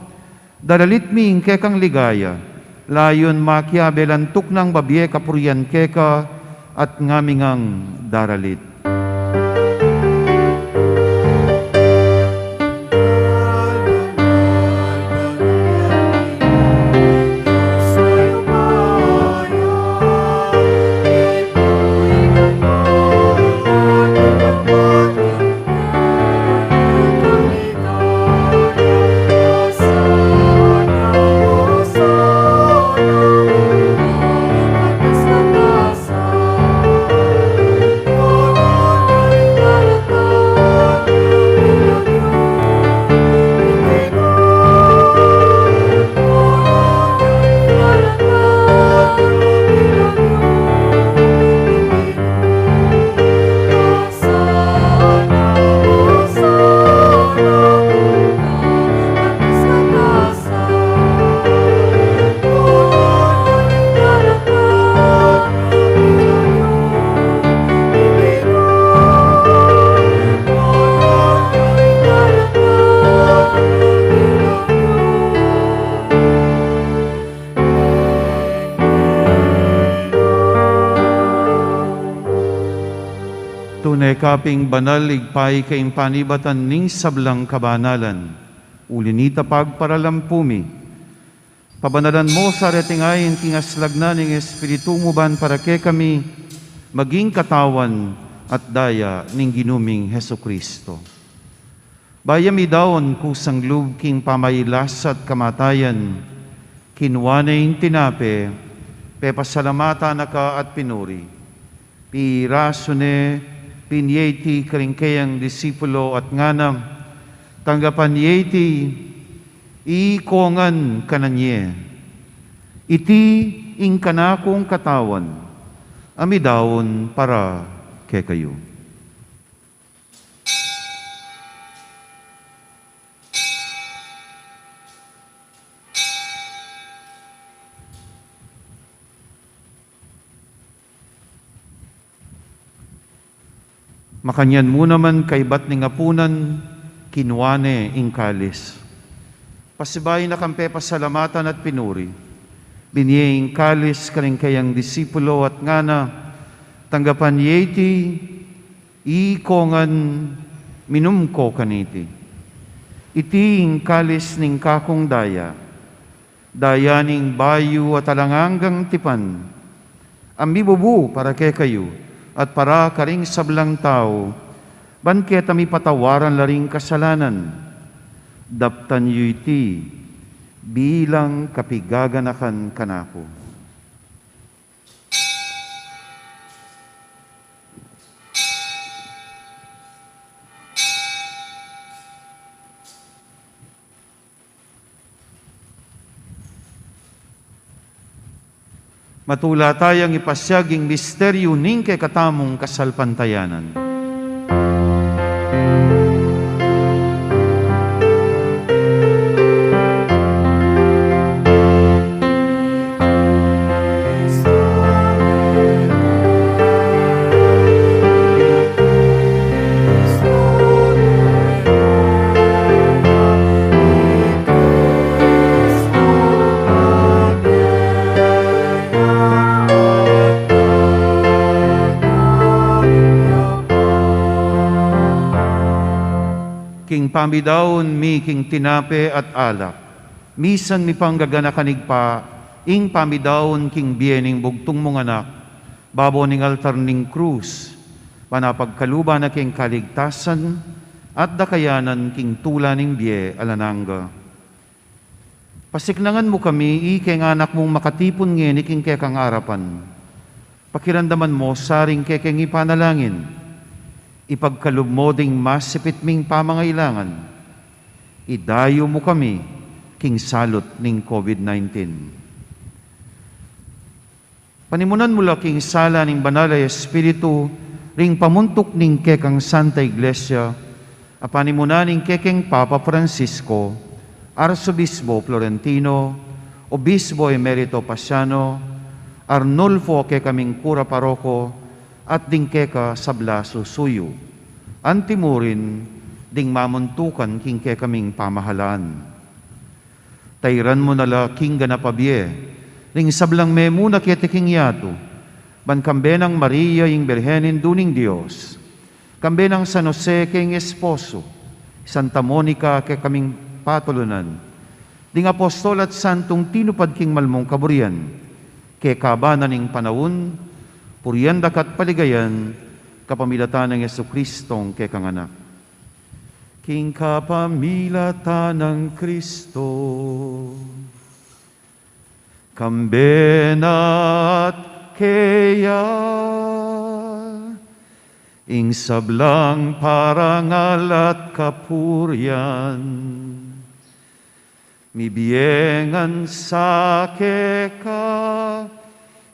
daralit mi ing kekang ligaya, layun makiabe lang tuknang babie kapurian keka at ngami ngang daralit. Tune ka pin banal, Ibpa, ika ing panibatan ning sablang kabanalan. Uli na nita pagparalampu mi. Pabanalan mu sa reting ain king aslag na ning Espiritu mu ban para kekami maging katawan at daya ning Ginu ming Jesucristo. Bayu mi daun kusang lub king pamagkasakit at kamatayan, kinua ne ing tinape, pepasalamatan na ka at pinuri. Pirasu ne, binie iti karing keyang disipulo at ngana, tanggapan ye iti, ikong ngan kanan ye. Iti ing kanakung katawan, a midaun para kekayu. Makanyan mu naman kaybat ning apunan, kinua ne ing kalis. Pasibayu na kang pepasalamatan at pinuri. Binie ing kalis karing keyang disipulo at ngana, tanggapan ye iti, ikong ngan minum ko kaniti. Iti ing kalis ning kakung daya, daya ning bayu at alang anggang tipan, a mibubu para kekayu at para karing sablang tau, ban keta mipatawaran la ring kasalanan. Daptan yu iti bilang kapigaganakan kanaku. Matula tayang ipasiag ing misteryu ning kekatamung kasalpantayanan. King pamidaun mi king tinape at alak, misan mi pang gaganakan Ibpa ing pamidaun king bie ning bugtung mung Anak, babo ning altar ning krus, ban apagkaluban na king kaligtasan at dakayanan king tula ning bie alang angga. Pasiknangan mu kami, ikeng anak mung makatipun ngeni king kekang arapan. Pakiramdaman mu sa ring kekeng ipanalangin. Ipagkalub mu ding masipit ming pamangailangan. Idayu mu kami king salut ning COVID nineteen. Panimunan mu la king sala ning Banal a Espiritu ring pamuntuk ning kekang Santa Iglesia, a panimunan ning kekeng Papa Francisco, Arsobispo Florentino, Obispo Emerito Paciano, Arnulfo a kekaming kura paroko, at ding keka sabla susuyu. Anti mu rin ding mamuntukan king kekaming pamahalaan. Tairan mu na la king ganap a bie ring sablang memuna keti king yatu, ban kambe nang Maria ing Birhen Indu ning Dios, kambe nang San Jose keng esposo, Santa Monica a kekaming patulunan, ding apostol at santung tinupad king malmung kaburian, kekaba na ning panaun, purian da ka at paligayan, kapamilatan nang Jesucristong kekang Anak. King kapamilatan nang Kristo, kambe na at keya, ing sablang parangal at kapurian, mibie ngan sa keka,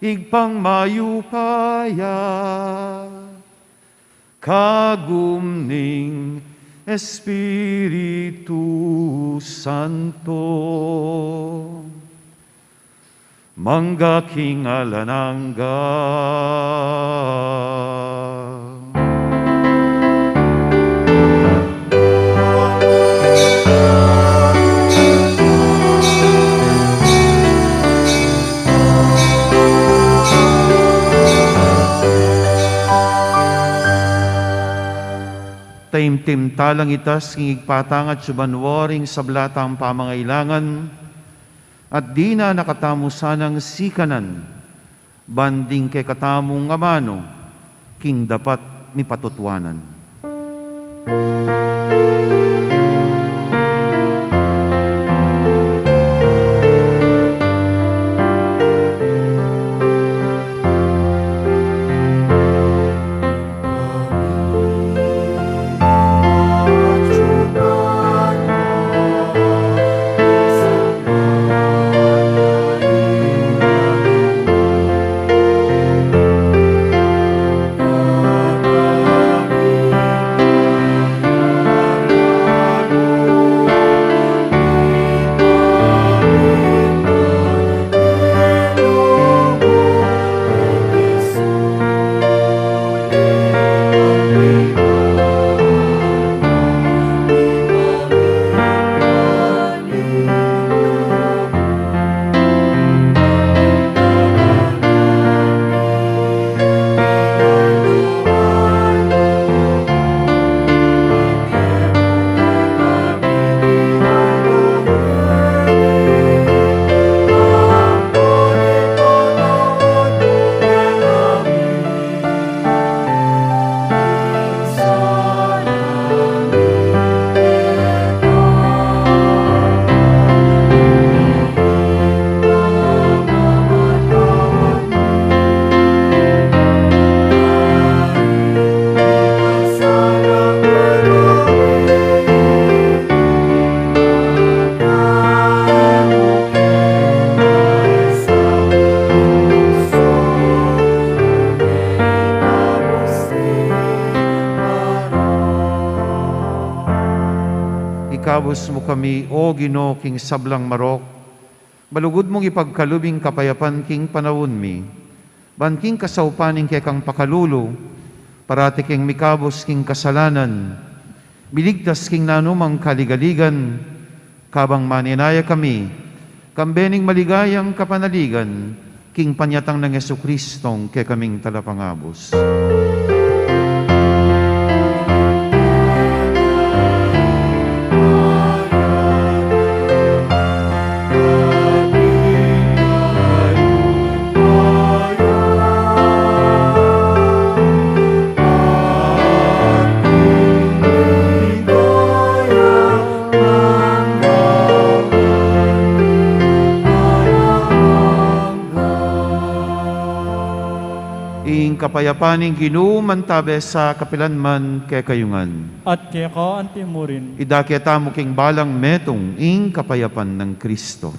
Ibpang mayupaya, kagum ning Espiritu Santo, mangga king alang angga. Taimtim talang itas king Ibpa tang atsu banua ring sabla tang pamangailangan, at dinan na katamu sanang sikanan, ban ding kekatamung amanu king dapat mipatutuanan. Bus mu kami, O Ginu, king sablang marok, malugud mung ipagkalub ing kapayapan king panaun mi. Ban king kasaupan ning kekang pakalulu, parati keng mikabus king kasalanan, miligtas king nanumang kaligaligan, kabang manenaya kami, kambe ning maligayang kapanaligan, king panyatang nang Jesucristong kekaming Talapangabus. Ing kapayapan ning Ginu mantabe sa kapilan man kekayu ngan. At keka anti murin. Idake tamu king balang metung ing kapayapan nang Kristo.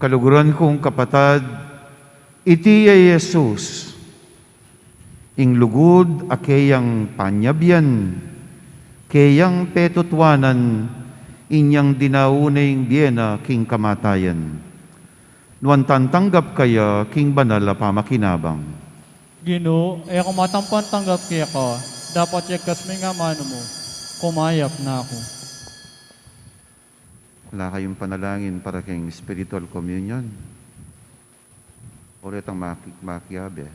Kaluguran kung kapatad, iti ya i Jesus, ing lugud a keyang panyabian, keyang petutuanan, inyang dinau ne ing bie na king kamatayan. Nuan tang tanggap kaya king banal a pamakinabang. Ginu, e ku matampan tanggap keka, dapot yagkas me ing amanu mu, kumayap na ku. Ala kayung panalangin para king spiritual communion. O retang maki-, makiabe.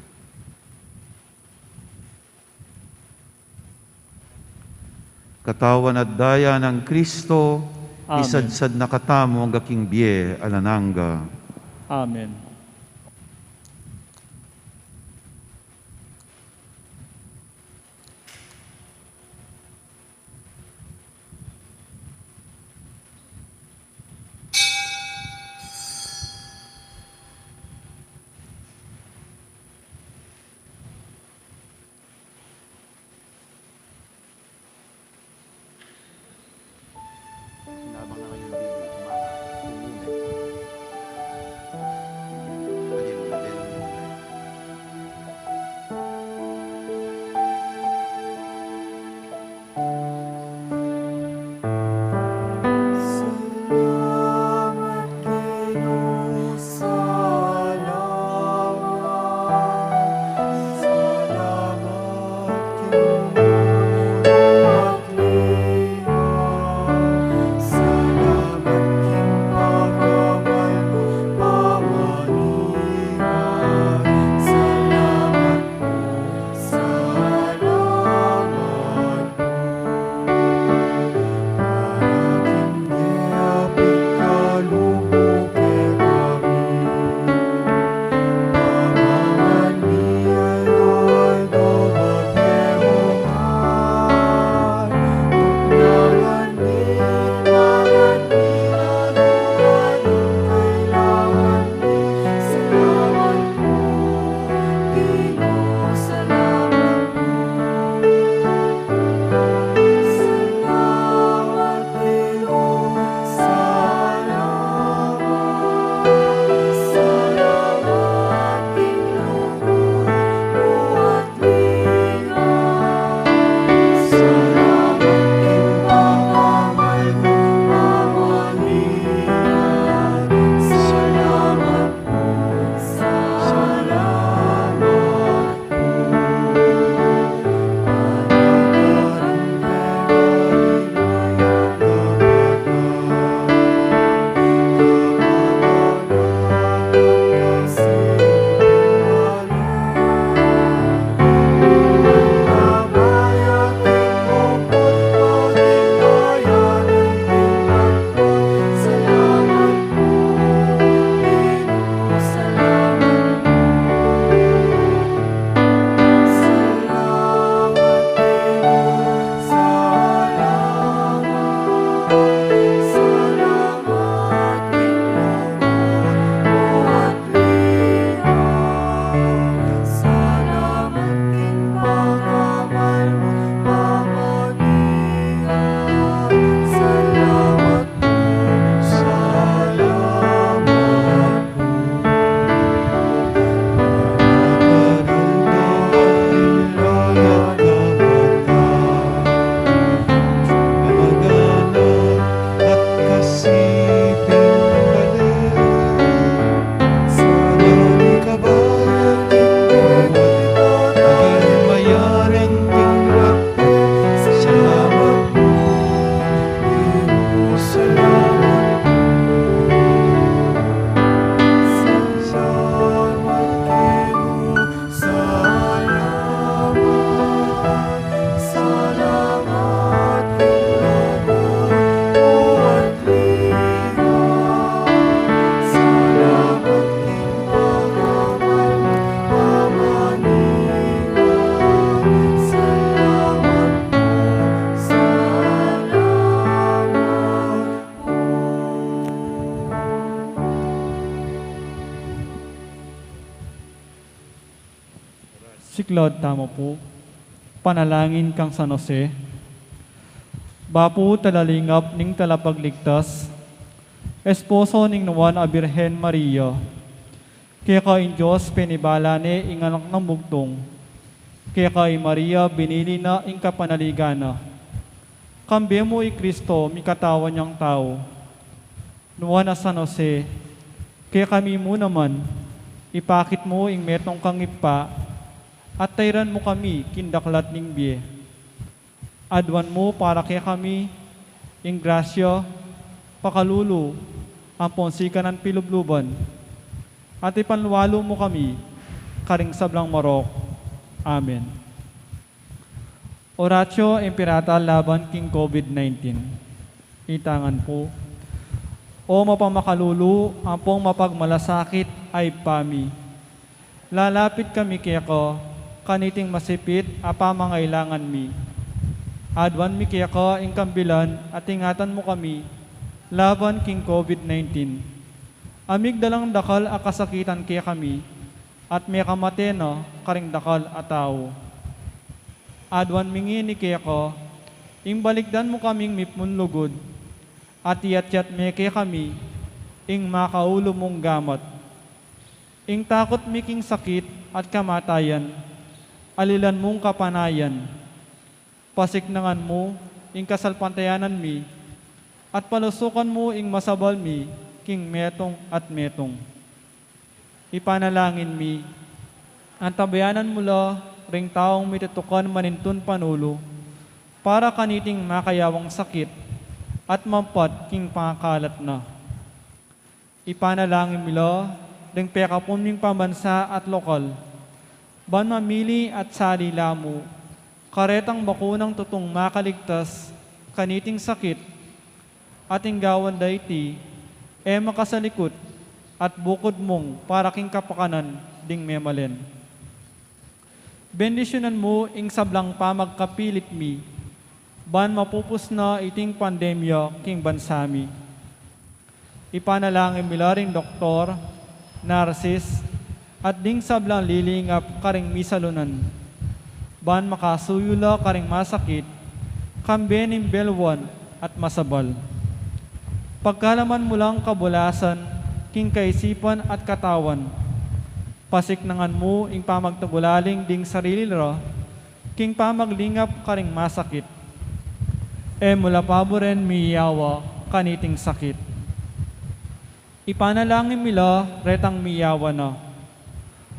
Katawan at daya nang Kristo, amen, isadsad na katamu angga king bie alang angga. Amen. Laud tamu pu. Panalangin kang San Jose. Bapu, talalingap ning talapagligtas, esposo ning Nuan a Birhen Maria. Keka ing Dios penibala ne ing anak nang bugtung. Keka i Maria binili na ing kapanaligan na. Kambe mu i Kristo mikatawan yang tau. Nuan a San Jose, kekami mu naman, ipakit mu ing metung kang Ibpa, at tairan mu kami king daklat ning bie. Aduan mu para kekami ing grasya, pakalulu, ampon sikanan pilubluban, at ipanlualu mu kami karing sablang marok. Amen. Oratio Imperata laban king COVID nineteen. Itangan pu. O mapamakalulu ampong mapagmalasakit a Ibpa mi, lalapit kami keka kaniting masipit a pamangailangan mi. Aduan mi keka ing kambilan at ingatan mu kami laban king COVID nineteen. Amigdalang dakal a kasakitan kekami at mekamate na karing dakal a tau. Aduan mi ngeni keka ing balikdan mu kaming mipnun lugud at iyatyat me kekami ing makaulu mung gamat. Ing takut mi king sakit at kamatayan, alilan mung kapanayan. Pasiknangan mu ing kasalpantayanan mi at palusukan mu ing masabal mi king metung at metung. Ipanalangin mi, antabayanan mu la ring taung mitutukan manintun panulu para kaniting makayawang sakit at mampat king pangakalat na. Ipanalangin mi la ring pekapun ming pambansa at lokal ban mamili at sali la mu karetang bakunang tutung makaligtas kaniting sakit, at ing gawan da iti e makasalikut at bukud mung para king kapakanan ding memalen. Bendisyunan mu ing sablang pamagkapilit mi ban mapupus na iting pandemya king bansa mi. Ipanalangin mi la ring doktor, narsis, at ding sablang lilingap karing misalunan ban makasuyu la karing masakit kambe ning belwan at masabal. Pagkalaman mu lang kabulasan king kaisipan at katawan. Pasiknangan mu ing pamagtagulaling ding sarili ra king pamaglingap karing masakit. E mu la paburen miyawa kaniting sakit. Ipanalangin mi la retang miyawa na.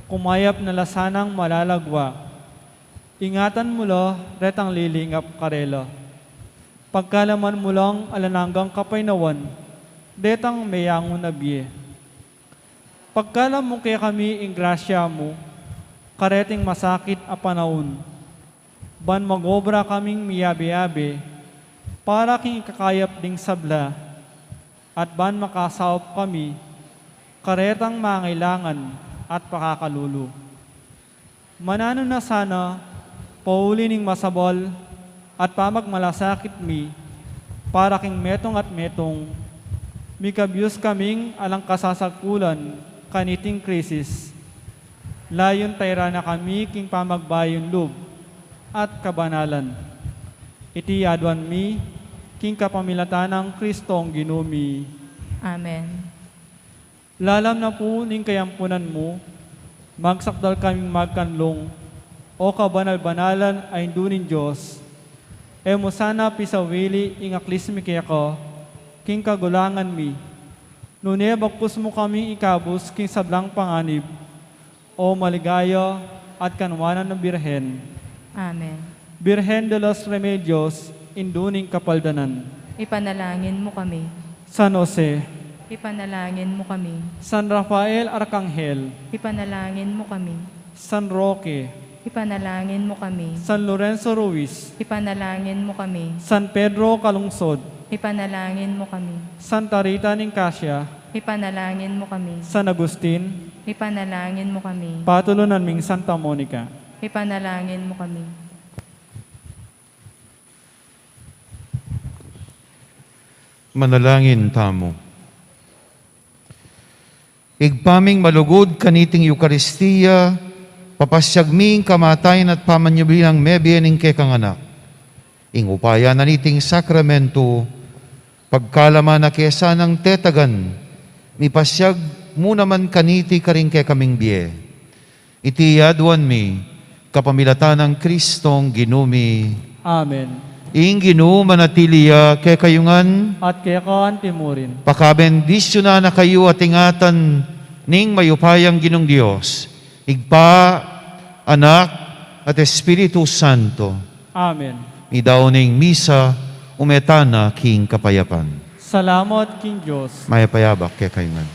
Kumayap na la sanang malalagwa. Ingatan mu la retang lilingap karela. Pagkalaman mu lang alang anggang kapaynawan detang meyangu na bie. Pagkalub mu kekami ing grasya mu kareting masakit a panaun, ban mag-obra kaming miyabe-yabe para king ikakayap ding sabla, at ban makasaup kami karetang mangailangan at pakakalulu. Mananu na sana, pauli ning masabal at pamagmalasakit mi para king metung at metung, mikabyus kaming alang kasasagkulan kaniting krisis. Layun tairan na kami king pamagbayung lub at kabanalan. Iti aduan mi king kapamilatan nang Kristong Ginu mi. Amen. Lalam na pu ning kayampunan mu, magsakdal kaming magkanlung, O kabanal-banalan a Indu ning Dios. E mu sana pisawili ing aklis mi keka king kagulangan mi, nune bagkus mu kaming ikabus king sablang panganib, O maligaya at kanwanan a Birhen. Amen. Birhen de los Remedios, Indu ning Kapaldanan. Ipanalangin mu kami. San Jose. Ipanalangin mu kami. San Rafael Arkanghel. Ipanalangin mu kami. San Roque. Ipanalangin mu kami. San Lorenzo Ruiz. Ipanalangin mu kami. San Pedro Calungsod. Ipanalangin mu kami. Santa Rita Nicasia. Ipanalangin mu kami. San Agustin. Ipanalangin mu kami. Patulunan ming Santa Monica. Ipanalangin mu kami. Manalangin tamu. Ibpa ming malugud, kaniting Eukaristia, Papasyag mi ing kamatayan at pamanyubli nang mebie ning kekang Anak. Ing upaya na niting sakramentu, pagkalaman na ke sanang tetagan, mipasyag mu naman kaniti karing kekaming bie. Iti aduan mi, kapamilatan nang Kristong Ginu mi. Amen. Ing Ginu manatili ya kekayu ngan. At keka anti mu rin. Pakabendisyunan na kayu at ingatan ning mayupayang Ginung Dios, Ibpa, Anak, at Espiritu Santo. Amen. Ing daun ning misa, ume tana king kapayapan. Salamat king Dios. Mayap a abak kekayu ngan.